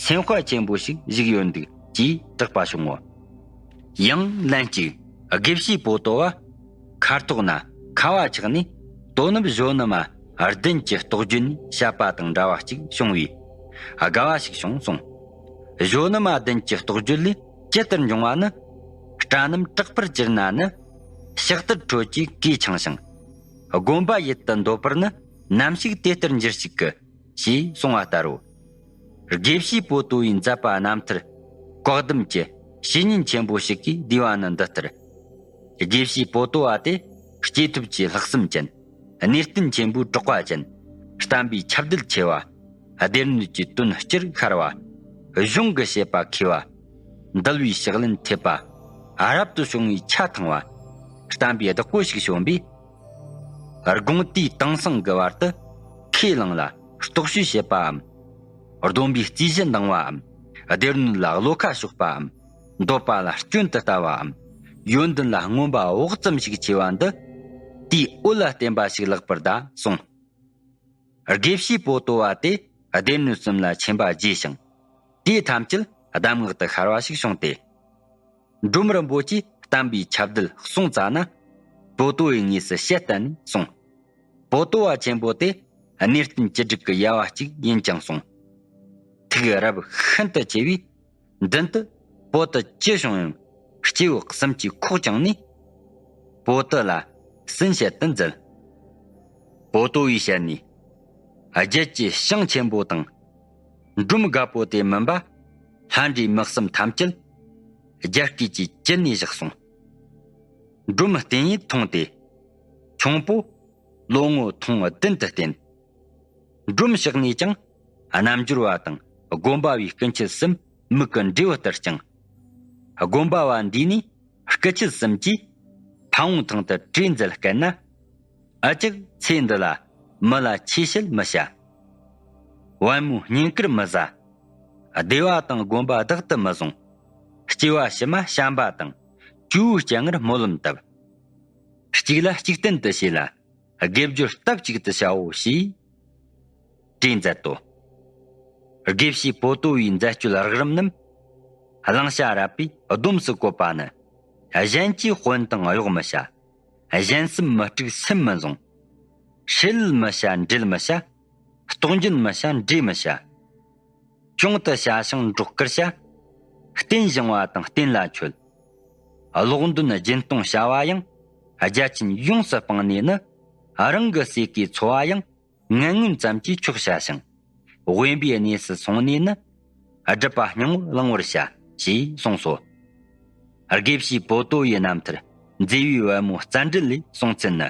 སེམས་དཔའ་ཆེན་པོ་ཞིག་བཞུགས་ཡོད་འདུག་ཅེས་གྲགས་པ་བྱུང་ངོ་། ཡང་ལན་གཅིག་དགེ་བཤེས་པོ་ཏོ་བ་མཁར་ཐོག་ན་ཁ་བ་ཆགས་ནས། དོ་ནུབ་གཞོན་ནུ་མ་བདུན་གྱི་རྟོགས་བརྗོད་ནས་བཤད་པ་དང་འདྲ་བ་གཅིག་བྱུང་བས་དགའ་བ་ཞིག་བྱུང་གསུངས། གཞོན་ནུ་མ་བདུན་གྱི་རྟོགས་བརྗོད་ལས་ཇི་ལྟར་འབྱུང་བ་ནི། སྐྲ་རྣམས་དྲག་པར་གྱུར་ན་ནི། ཕྱག་དར་ཁྲོད་ཀྱི་གོས་འཆང་ཞིང་། དགོན་པ་ཡིད་དུ་འདོད་པར་ནི། ནམ་ཞིག་དེ་ལྟར་འགྱུར་ཞིག་གི། ཞེས་གསུངས་པ་ལྟར་རོ། དགེ་བཤེས་པོ་ཏོ་ཡི་མཛད་པ་རྣམ་ཐར་བཀའ་གདམས་ཀྱི་བཤེས་གཉེན་ཆེན་པོ་ཞིག་གིས་བསྡུས་པ་ནི་འདི་ལྟར། དགེ་བཤེས་པོ་ཏོ་བ་དེ་སྐྱེས་ཐོབ་ཀྱི་ལྷག་བསམ་ཅན། གནས་བརྟན་ཆེན་པོའི་གྲགས་པ་ཅན། བསྟན་པའི་ཁྱབ་གདལ་ཆེ་བ། སྡེ་སྣོད་ཀྱི་དོན་སྤྱིར་ཤར་བ། གཞུང་གི་བཤད་པ་མཁས་པ། འདུལ་བའི་ཕྱག་ལེན་ཐེབས་པ། རབ་ཏུ་བྱུང་བའི་ཆ་ཐང་བ། བསྟན་པའི་བདག་པོ་ཞིག་བྱོན་པས། དགོངས་དུས་དེང་སང་གི་བར་དུ་ཁས་བླངས་ལ་རྟོག་ཞུས་བྱེད་པའམ། སྡོམ་པའི་རྩིས་གཞི་འདིང་བའམ། སྡེ་སྣོད་ལ་བློ་ཁ་ཕྱོགས་པའམ། འདོད་པ་ལ་སྐྱོན་དུ་ལྟ་བའམ། ཡོན་ཏན་ལ་མངོན་པ་བག་ཙམ་ཞིག་ཆེ་བ་འདི། དེའི་འོད་ལ་བརྟེན་པ་ཞིག་ལགས་པར་གདའ་གསུངས། དགེ་བཤེས་པོ་ཏོ་བ་དེ་སྡེ་སྣོད་གསུམ་ལ་ཆེན་པ་བརྗེས་ཤིང་། དེ་ཐམས་ཅད་གདམས་ངག་ཏུ་ཤར་བ་ཞིག་བྱུང་སྟེ། འབྲོམ་རིན་པོ་ཆེས་བསྟན་པའི་ཁྱབ་གདལ་གསུངས་ཙ་ན། པོ་ཏོ་བའི་ངོས་སུ་ཞལ་བསྟན་ནས་གསུངས། པོ་ཏོ་བ་ཆེན་པོ་དེ་གནས་བརྟན་བཅུ་དྲུག་གི་དབྱེ་བ་གཅིག་ཡིན་ཀྱང་གསུངས། ཐུགས་རབ་ཤིན་ཏུ་ཆེ་བས། མདུན་དུ་པོ་ཏི་ཅི་བྱུང་ཡང་སྐྱེས་བུ་གསུམ་གྱིས་ཁོག་བཅངས་ནས། པོ་ཏི་ལ་གསུན་བཤད་དུ་མཛད། པོ་ཏོ་བའི་ཞལ་ནས། རྒྱལ་གྱི་ཞིང་ཆེན་པོ་དང་། འབྲོམ་རྒད་པོ་དེ་མིན་པ། ལྷ་འདྲེ་མི་གསུམ་ཐམས་ཅད། རྒྱལ་སྐད་ཀྱིས་ཅི་ནས་བཞག་གསུངས། འབྲོམ་བསྟན་ཡིད་ཐོང་སྟེ། ཁྱུང་པོ། ལོ་ངོ་ཐུང་བདུན་དུ་བསྟེན། འབྲོམ་ཕྱག་ནས་ཀྱང་རྣལ་འབྱོར་བ་དང་སྒོམ་པ་བའི་སྐུ་མཆེད་གསུམ་མིག་གི་འབྲས་བུ་ལྟར་བསྐྱངས། སྒོམ་པ་བ་འདིས་ནི་སྐུ་མཆེད་གསུམ་གྱིས་ཕ་བོང་ཐང་དུ་བྲོས་མཛད་སྐད་ན། ཨ་ཅག་ཚེ་འདི་ལ་མི་ལ་ཆོས་བཤད་མི་བྱ། བན་མོ་བསྙེན་བཀུར་མི་བཟའ། སྡེ་བ་དང་དགོན་པ་བདག་ཏུ་མི་བཟུང་། སྐྱེ་བ་ཕྱི་མ་བྱམས་པ་དང་ཇོ་བོའི་སྤྱན་སྔར་སྨོན་ལམ་བཏབ། གཅིག་ལ་གཅིག་བརྟེན་དུ་བྱས་ལ། དགེ་སྦྱོར་སྟབས་གཅིག་ཏུ་བྱའོ་ཞེས་བྲིས་མཛད་དོ། དགེ་བཤེས་པོ་ཏོ་བའི་མཛད་སྤྱོད་རགས་རིམ་རྣམས་གླེང་བྱ་རབ་པས་སྡོམས་སུ་བཀོད་པ་ནི། གཞན་གྱི་དཔོན་དང་གཡོག་མི་བྱ། གཞན་སེམས་མི་དཀྲུག་སེམས་མི་བཟུང་། ཧྲེལ་མི་བྱ་འབྲེལ་མི་བྱ། ལྟོགས་འཇོན་མི་བྱ་འདྲེ་མི་བྱ། གྱོང་དུ་བྱ་ཞིང་འབྲོག་དཀར་བྱ། རྟེན་བཞེངས་པ་དང་རྟེན་ལ་མཆོད། ཀློག་འདོན་སྦྱིན་གཏོང་བྱ་བ་ཡང་། རྒྱ་ཆེན་ཡོངས་སུ་སྤངས་ནས་ནི། རང་གི་ཟས་ཀྱི་འཚོ་བ་ཡང་ངན་ངོན་ཙམ་གྱིས་ཆོག་བྱ་ཞིང་། དབེན་པའི་གནས་སུ་སོང་ནས་ནི། སྒྲུབ་པ་སྙིང་པོ་བླང་བར་བྱ། ཞེས་གསུངས་སོ། དགེ་བཤེས་པོ་ཏོ་ཡི་རྣམ་ཐར་མཛེས་པའི་པད་མོ་རྩ་འགྲེལ་ལས་གསུངས་ཚུལ་ནི།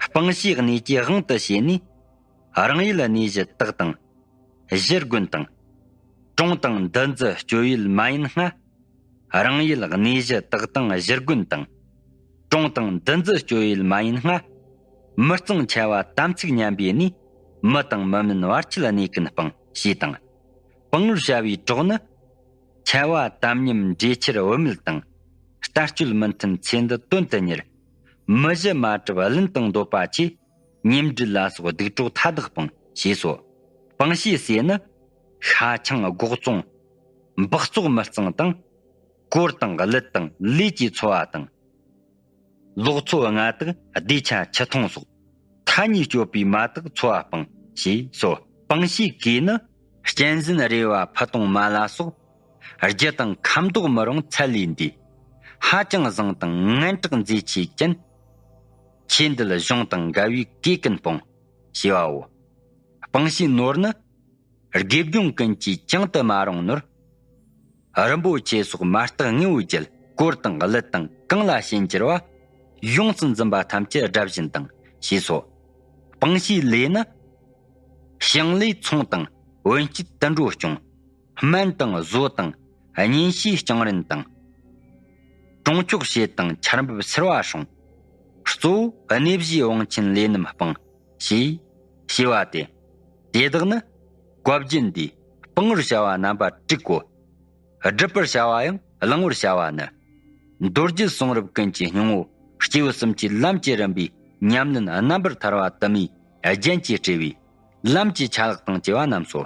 སྤང་བྱའི་གནས་ཀྱི་དབང་དུ་བྱས་ནས། རང་ཡུལ་གནས་གཞི་དག་དང་། གཞི་དགོན་དང་། གྲོང་དང་འདུ་འཛི་སྤྱོད་ཡུལ་མ་ཡིན་སྔ། རང་ཡུལ་གནས་གཞི་དག་དང་གཞིར་དགོན་དང་། གྲོང་དང་འདུ་འཛི་སྤྱོད་ཡུལ་མ་ཡིན་སྔ། མི་གཙང་ཆ་བ་དམ་ཚིག་ཉམས་པའི་གནས། མི་དང་མི་མིན་བར་ཆད་གནས་ཀུན་སྤང་ཞེས་དང་། སྤང་བར་བྱ་བའི་གྲོགས་ནི། ཆ་བ་དམ་ཉམས་འདྲེས་ཆེར་བུད་མེད་དང་། ལྟ་སྤྱོད་མི་མཐུན་ཚེ་འདི་དོན་དུ་གཉེར། མི་གཞི་མ་གྲུབ་བླུན་དང་འདོད་པ་ཆེ། ཉེ་འབྲེལ་ལ་སོགས་སྡིག་གྲོགས་མཐའ་དག་སྤང་ཞེས་སོ། སྤང་བྱའི་ཟས་ནི། ཤ་ཆང་སྒོག་བཙོང་། འབག་བཙོག་མི་གཙང་དང་། གོར་དང་གླུད་དང་ལས་ཀྱི་འཚོ་བ་དང་། ལོག་འཚོ་ལྔ་དག་བདེ་ཆ་ཆུ་འཐུང་སོགས། མཐའ་གཉིས་སྤྱོད་པའི་མ་དག་འཚོ་བ་སྤང་ཞེས་སོ། སྤང་བྱའི་གོས་ནི། གཅན་གཟན་རེ་བ་ཕུ་དང་མ་ལ་སོགས། རྒྱུ་དང་ཁ་མདོག་མི་རུང་ཚད་ལས་འདས། ཧ་ཅང་བཟང་དང་ངན་གྲགས་མཛེས་ཆེ་ཅན། ཆོས་འདུལ་གཞུང་དང་འགལ་བའི་གོས་ཀུན་སྤོང་། ཞེས་པའོ། སྤང་བྱའི་ནོར་ནི། དགེ་སྦྱོང་ཀུན་གྱིས་བཅིངས་དུ་མ་རུང་ནོར། རིན་པོ་ཆེ་སོགས་མ་བརྟགས་དངོས་པོའི་རྒྱལ། གོར་དང་གླུད་དང་གང་ལ་ཞེན་གྱུར་པ། ཡོངས་སུ་འཛིན་པ་ཐམས་ཅད་དགྲ་བཞིན་དང་ཞེས་སོ། སྤང་བྱའི་ལས་ནི། ཞིང་ལས་ཚོང་དང་བུན་སྐྱིད་དུད་འགྲོ་སྐྱོང་། སྨན་དང་བཟོ་དང་གཉེན་བཤེས་རྐྱང་རིན་དང་། གྲོང་ཆོག་བྱེད་དང་ཆར་འབབ་སེར་བ་སྲུང་། གཙོ་བོ་གནས་བཞིའི་དབང་ཆེན་ལས་རྣམས་སྤང་། ཞེས་ཞེས་པ་སྟེ། དེ་དག་ནི་བཀའ་བརྒྱད་འདིས་སྤང་བར་བྱ་བ་རྣམ་པ་དྲུག་གོ། སྒྲུབ་པར་བྱ་བ་ཡང་བླང་བར་བྱ་བ་ནི། མདོ་རྒྱུད་གསུང་རབ་ཀུན་གྱི་སྙིང་པོ་སྐྱེས་བུ་གསུམ་གྱི་ལམ་གྱི་རིམ་པའི་ཉམས་ལེན་རྣམ་པར་ཐར་བ་དུ་མའི་རྒྱན་གྱིས་སྤྲས་པའི་ལམ་གྱི་ཆ་ལག་དང་བཅས་པ་རྣམས་སོ།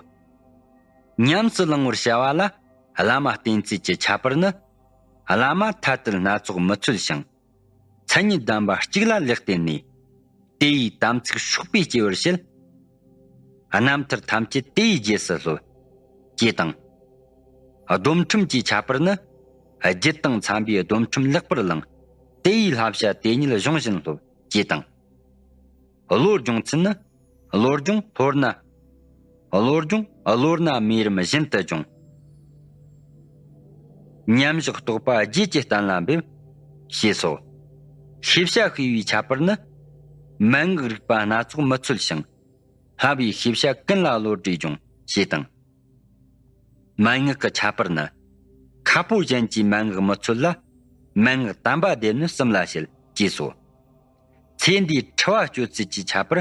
ཉམས་སུ་བླང་བར་བྱ་བ་ལ་བླ་མ་བསྟེན་ཚུལ་གྱི་ཁྱད་པར་ནི། བླ་མ་ཐ་དད་སྣ་ཚོགས་མི་འཚོལ་ཞིང་། མཚན་ཉིད་ལྡན་པ་གཅིག་ལ་ལེགས་བརྟེན་ནས། དེ་ཡི་དམ་ཚིག་ཕྱོགས་པས་སྐྱེ་བར་བྱེད། རྣམ་ཐར་ཐམས་ཅད་དེ་ཡི་རྗེས་སུ་སློབ། ཅེས་དང་། སྡོམ་ཁྲིམས་ཀྱི་ཁྱད་པར་ནི། རྒྱུད་དང་འཚམ་པའི་སྡོམ་ཁྲིམས་ལེགས་པར་བླང་། དེ་ཡི་བསླབ་བྱ་དེ་ཉིད་གཞུང་བཞིན་སློབ། ཅེས་དང་། བློ་སྦྱོང་ཚུལ་ནི། བློ་སྦྱོང་ལྷོར་ན། བློ་སྦྱོང་བློར་ན་མེ་རིམ་བཞིན་དུ་སྦྱོང་། མཉམ་བཞག་རྟོགས་པ་རྗེས་ཀྱི་གཏན་ལ་འབེབས། ཞེས་སོ། ཤེས་བྱ་ཤེས་པའི་ཁྱད་པར་ནི། མན་ངག་རིག་པ་སྣ་ཚོགས་མི་འཚོལ་ཞིང་། བསླབ་པའི་ཤེས་བྱ་ཀུན་ལ་བློ་གྲོས་སྦྱོང་། ཞེས་དང་། མན་ངག་གི་ཁྱད་པར་ནི། ཁ་སྤོ་གཞན་གྱི་མན་ངག་མི་འཚོལ་ལ། མན་ངག་དམ་པ་སྡེ་སྣོད་གསུམ་ལ་བྱེད། ཅེས་སོ། ཚེ་འདིའི་འཁྲི་བ་གཅོད་ཚུལ་གྱི་ཁྱད་པར།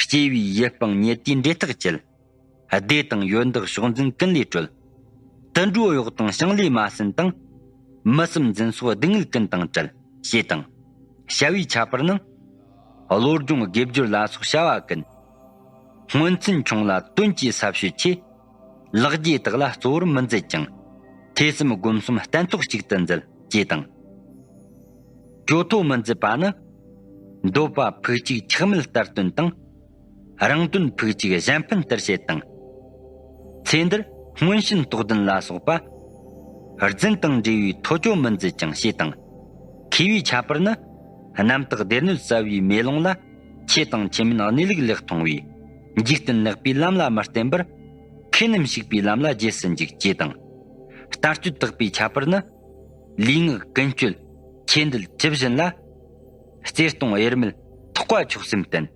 སྐྱེ་བའི་ཡུལ་སྤངས་ཉེ་དུའི་འབྲེལ་ཐག་བཅད། སྡེ་དང་ཡོན་བདག་ཕྱོགས་འཛིན་ཀུན་ལས་གྲོལ། དུད་འགྲོ་གཡོག་དང་ཞིང་ལས་མ་ཟིན་དང་། མི་སེམས་འཛིན་སོགས་སྡུག་བསྔལ་ཀུན་དང་བྲལ། ཞེས་དང་། བྱ་བའི་ཁྱད་པར་ནི། བློ་སྦྱོང་དགེ་སྦྱོར་ལ་སོགས་བྱ་བ་ཀུན། སྔོན་ཚུན་ཆུང་ལ་དོན་གྱི་ས་བཤོལ་ཆེ། ལག་རྗེས་དག་ལ་གཙོ་བོར་མི་མཛད་ཅིང་། ཐོས་བསམ་སྒོམ་གསུམ་སྟན་ཐོག་གཅིག་ཏུ་མཛད། ཅེས་དང་། གྱོད་དོ་མི་མཛད་པ་ནི། འདོད་པ་ཕུགས་གཅིག་ཆགས་མེད་ལྟར་སྟོན་དང་། རང་དོན་ཕུགས་གཅིག་གཞན་ཕན་ལྟར་བྱེད་དང་། ཚེ་འདིར་སྔོན་བྱོན་རྟོགས་ལྡན་ལ་སོགས་པ། རྫུན་དང་འབྲེལ་བའི་ཐོ་གྱོད་མི་མཛད་ཅིང་ཞེས་དང་། མཁས་པའི་ཁྱད་པར་ནི། རྣམ་དག་སྡེ་སྣོད་གསལ་བའི་མེ་ལོང་ལ། ཆོས་དང་ཆོས་མིན་གནས་ལུགས་ལེགས་མཐོང་བས། འཇིག་རྟེན་ལེགས་པའི་ལམ་ལ་མི་བརྟེན་པར། མཁས་རྣམས་ཞུགས་པའི་ལམ་ལ་རྗེས་སུ་འཇུག། ཅེས་དང་། ལྟ་སྤྱོད་དག་པའི་ཁྱད་པར་ནི། ལུས་ངག་ཀུན་སྤྱོད་ཆོས་འདུལ་ཇི་བཞིན་ལ། བརྩེ་གཏོང་དབྱེར་མེད་ཐེག་པ་མཆོག་སེམས་བསྟེན།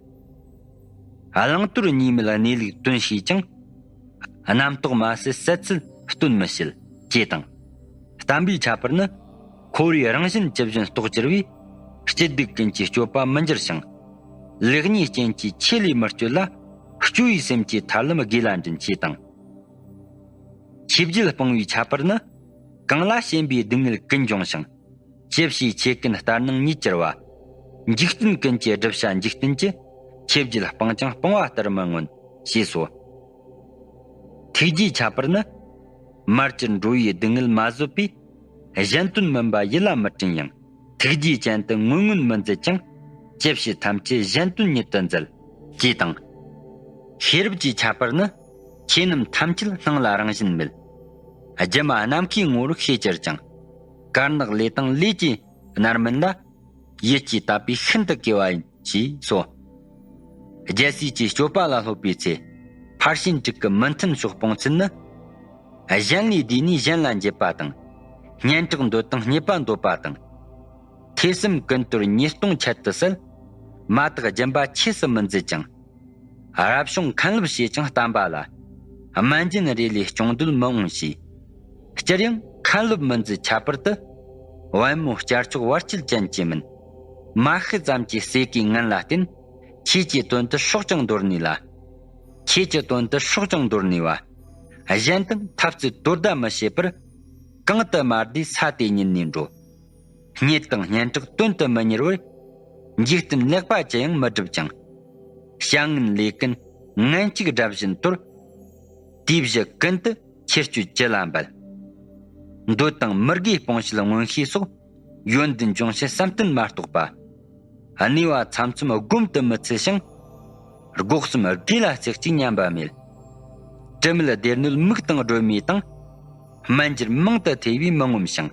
བླང་དོར་གཉིས་མེད་གནས་ལུགས་དོན་ཤེས་ཀྱང་། རྣམ་རྟོག་མ་ཟད་ཟད་ཚུལ་སྟོན་མི་བྱེད། ཅེས་དང་། བསྟན་པའི་ཁྱད་པར་ནི། འཁོར་བའི་རང་བཞིན་ཇི་བཞིན་རྟོགས་གྱུར་པས། སྐྱིད་སྡུག་ཀུན་གྱི་སྤྱོད་པ་མི་འགྱུར་ཞིང་། ལེགས་ཉེས་རྐྱེན་གྱིས་ཆོས་ལས་མི་སྐྱོ་ལ། སྐྱོ་བའི་སེམས་ཀྱིས་ཐར་ལམ་དགེ་ལ་འདྲེན། ཅེས་དང་། ཆོས་བརྒྱད་སྤང་བའི་ཁྱད་པར་ནི། གང་ལ་ཞེན་པའི་སྡུག་བསྔལ་ཀུན་འབྱུང་ཞིང་། ཆོས་བྱས་ཆོས་ཀུན་ལྟར་སྣང་ཉིད་གྱུར་པ། འཇིག་རྟེན་ཀུན་གྱི་བསྒྲུབ་བྱ་འཇིག་རྟེན་གྱི། ཆོས་བརྒྱད་སྤངས་ཀྱང་སྤོང་བ་ལྟར་མི་མངོན། ཞེས་སོ། ཐུགས་རྗེའི་ཁྱད་པར་ནི། མར་གྱུར་འགྲོ་བའི་སྡུག་བསྔལ་མ་བཟོད་པས། གཞན་དོན་མིན་པ་ཡིད་ལ་མི་དྲན་ཡང་། ཐུགས་རྗེའི་སྤྱན་དུ་ངུ་ངུན་མི་མཛད་ཅིང་། ཅི་བྱེད་ཐམས་ཅད་གཞན་དོན་ཉིད་དུ་མཛད། ཅེས་དང་། ཤེས་རབ་ཀྱི་ཁྱད་པར་ནི། ཆོས་རྣམས་ཐམས་ཅད་སྣང་ལ་རང་བཞིན་མེད། སྒྱུ་མ་ནམ་མཁའི་ངོ་བོར་ཤེས་གྱུར་ཀྱང་། དཀར་ནག་ལས་དང་ལས་ཀྱི་རྣམ་སྨིན་ལ། ཡིད་ཀྱིས་དད་པས་ཤིན་ཏུ་གོས་པ་ཡིན། ཅེས་སོ། རྒྱལ་སྲས་ཀྱི་སྤྱོད་པ་ལ་སློབ་པའི་ཚེ། ཕར་ཕྱིན་དྲུག་གི་མི་མཐུན་ཕྱོགས་སྤོང་ཚུལ་ནི། གཞན་ལས་བསྡུས་ནས་གཞན་ལ་འགྱེད་པ་དང་། སྙན་གྲགས་འདོད་དང་རྙེད་པ་འདོད་པ་དང་། ཐོས་བསམ་ཀུན་གཏོར་ཉེས་ལྟུང་ཁྱད་དུ་བསད། མ་དག་སྦྱིན་པ་ཆོས་སུ་མི་མཛད་ཅིང་། རབ་བྱུང་མཁན་སློབ་བྱས་ཀྱང་བསྟན་པ་ལ། སྨན་སྦྱིན་རེ་ལས་སྐྱོང་འདོད་མི་འོང་ཞེས། སྤྱིར་ཡང་མཁན་སློབ་མི་འཛི་ཁྱད་པར་དུ། བན་མོ་བསྐྱར་ཆོག་བར་ཆད་ཅན་གྱི་མིན། མ་ཤི་ཙམ་གྱི་ཟས་གོས་ངན་ལ་བརྟེན། ཁྱེད་ཀྱི་དོན་དུ་སྲོག་ཀྱང་འདོར་ནུས་ལ། ཁྱེད་ཀྱི་དོན་དུ་སྲོག་ཀྱང་འདོར་ནུས་པ། གཞན་དང་འཐབ་རྩོད་དོ་ཟླ་མི་བྱེད་པར། གང་དུ་མ་བསྡད་ས་དེ་ཉིད་ནས་འགྲོ། སྙད་དང་སྙན་གྲགས་དོན་དུ་མི་གཉེར་བར། འཇིག་རྟེན་ལེགས་པ་ཅི་ཡང་མི་སྒྲུབ་ཅིང་། བྱ་ངན་ལས་ཀུན་ངན་གཅིག་དགྲ་བཞིན་དོར། དེའི་གཞི་ཀུན་ཏུ་ཁྱེར་སྤྱོད་ཅི་ལ་འབད། འདོད་དང་མི་དགེ་སྤོང་བྱེད་མངོན་ཤེས་སོགས། ཡོན་ཏན་སྦྱོང་བྱེད་བསམ་གཏན་མ་གཏོགས་པ། གནས་པ་ཚམ་ཚོམ་སྒོམ་དུ་མི་ཚུད་ཅིང་། སྒོ་གསུམ་དགེ་ལ་རྩེ་གཅིག་ཉམས་པ་མེད། དྲི་མེད་སྡེར་སྣོད་མིག་དང་སྒྲོན་མེ་དང་། སྨན་སྦྱོར་མང་དུ་ཐེ་བས་མི་ངོམས་ཤིང་།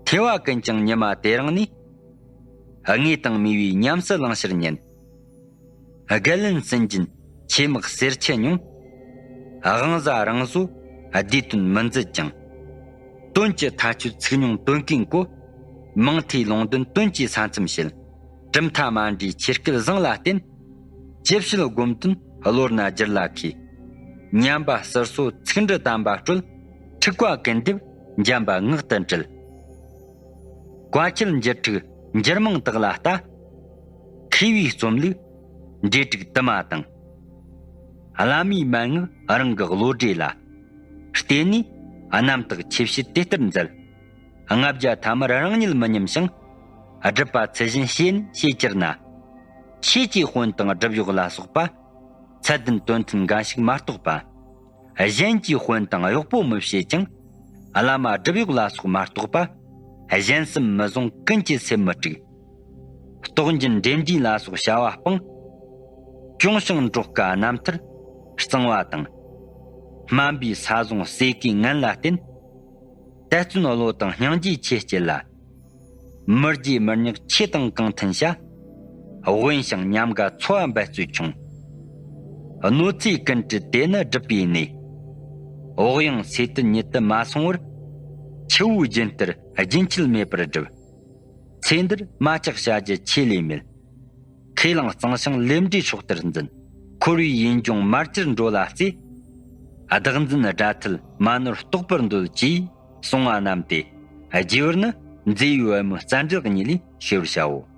ཐེ་བ་ཀུན་ཀྱང་ཉི་མ་དེ་རིང་ནས། དངོས་དང་མེད་པའི་ཉམས་སུ་བླང་ཕྱིར་ཉན། རྒལ་ལན་སུན་འབྱིན་ཆེ་དམག་སེར་ཆེ་ཉུང་། དབང་ཟ་རང་བཟོ་བདེ་དོན་མི་མཛད་ཅིང་། དོན་གྱི་མཐའ་ཆོད་ཚིག་ཉུང་དོན་ཀུན་གོ། མང་ཐོས་ལུང་འདོན་དོན་གྱི་ས་མཚམས་བཤད། གྲུབ་མཐའ་མ་འདྲེས་ཆེ་སྐད་བཟང་ལ་བརྟེན། ཅི་བྱེད་སྒོམ་དོན་བློ་སྣ་སྒྱུར་ལ་མཁས། ཉམས་པ་ཟུར་སོ་ཚིག་འབྲུ་དམ་པ་སྤྲོད། འཁྲུག་པ་ཀུན་སྡེབ་འཇམ་པ་ངག་ཏུ་འདྲིལ། བཀའ་ཆད་འགྱུར་འཁྲུག་འགྱུར་མང་དག་ལ་ལྟ། མཁས་པའི་རྩོམ་ལུགས་འབྲེལ་དྲུག་དུ་མ་དང་། བླ་མའི་མན་ངག་རང་གི་བློ་གྲོས་ལ། བརྟེན་ནས་རྣམ་དག་ཆེ་བྱེད་དེ་ལྟར་མཛད། ལྔ་བརྒྱ་ཐ་མར་རང་ཉིད་མི་ཉམས་ཤིང་། སྒྲུབ་པ་ཚུལ་བཞིན་བྱས་ནས་བྱེད་གྱུར་ན། ཆོས་ཀྱི་དཔོན་དང་སྒྲུབ་གཡོག་ལ་སོགས་པ། ཚད་ལྡན་དོན་མཐུན་འགའ་ཞིག་མ་གཏོགས་པ། གཞན་གྱི་དཔོན་དང་གཡོག་པོ་མི་བྱེད་ཅིང་། བླ་མ་སྒྲུབ་གཡོག་ལ་སོགས་མ་གཏོགས་པ། གཞན་སེམས་མི་བཟུང་ཀུན་གྱི་སེམས་མི་དཀྲུགས། རྟོག་འགྱུར་འདྲེ་འདྲིས་ལ་སོགས་བྱ་བ་སྤང་། གྱོང་ཞིང་འབྲོག་དཀའ་རྣམ་ཐར་གཙང་བ་དང་། སྨན་པའི་ས་བཟུང་ཟས་གོས་ངན་ལ་བརྟེན། དད་བརྩོན་བློ་དང་སྙིང་རྗེ་ཆེ་བསྐྱེད་ལ། མི་རྗེ་མི་ཉག་ཆོས་དང་གང་མཐུན་བྱ། དབེན་ཞིང་ཉམས་དགའ་འཚོ་བ་འབད་རྩོལ་ཆུང་། གནོད་འཚེ་ཀུན་བྲལ་དེ་ནི་སྒྲུབ་པའི་གནས། བག་ཡངས་ཚེ་དུས་ཉིད་དུ་མ་སོང་བར། ཆུ་བོའི་རྒྱུན་ལྟར་རྒྱུན་ཆད་མེད་པར་བསྒྲུབ། ཚེ་འདིར་མ་ཆགས་བྱ་རྒྱུ་ཆེ་ལས་མེད། ཁས་བླངས་གཙང་ཞིང་ལས་འབྲས་སྲོག་ལྟར་འཛིན། འཁོར་བའི་ཡུལ་ལྗོངས་མར་གྱུར་འགྲོ་ལ་བརྩེ། བདག་འཛིན་དགྲ་ཐལ་མ་ནོར་རྟོགས་པར་འདོད་ཅེས་གསུང་བ་རྣམས་ཏེ། རྒྱས་པར་ནི་མཛེས་པའི་བལ་མོའི་རྩ་འགྲེལ་གཉིས་ལས་ཤེས་པར་བྱའོ།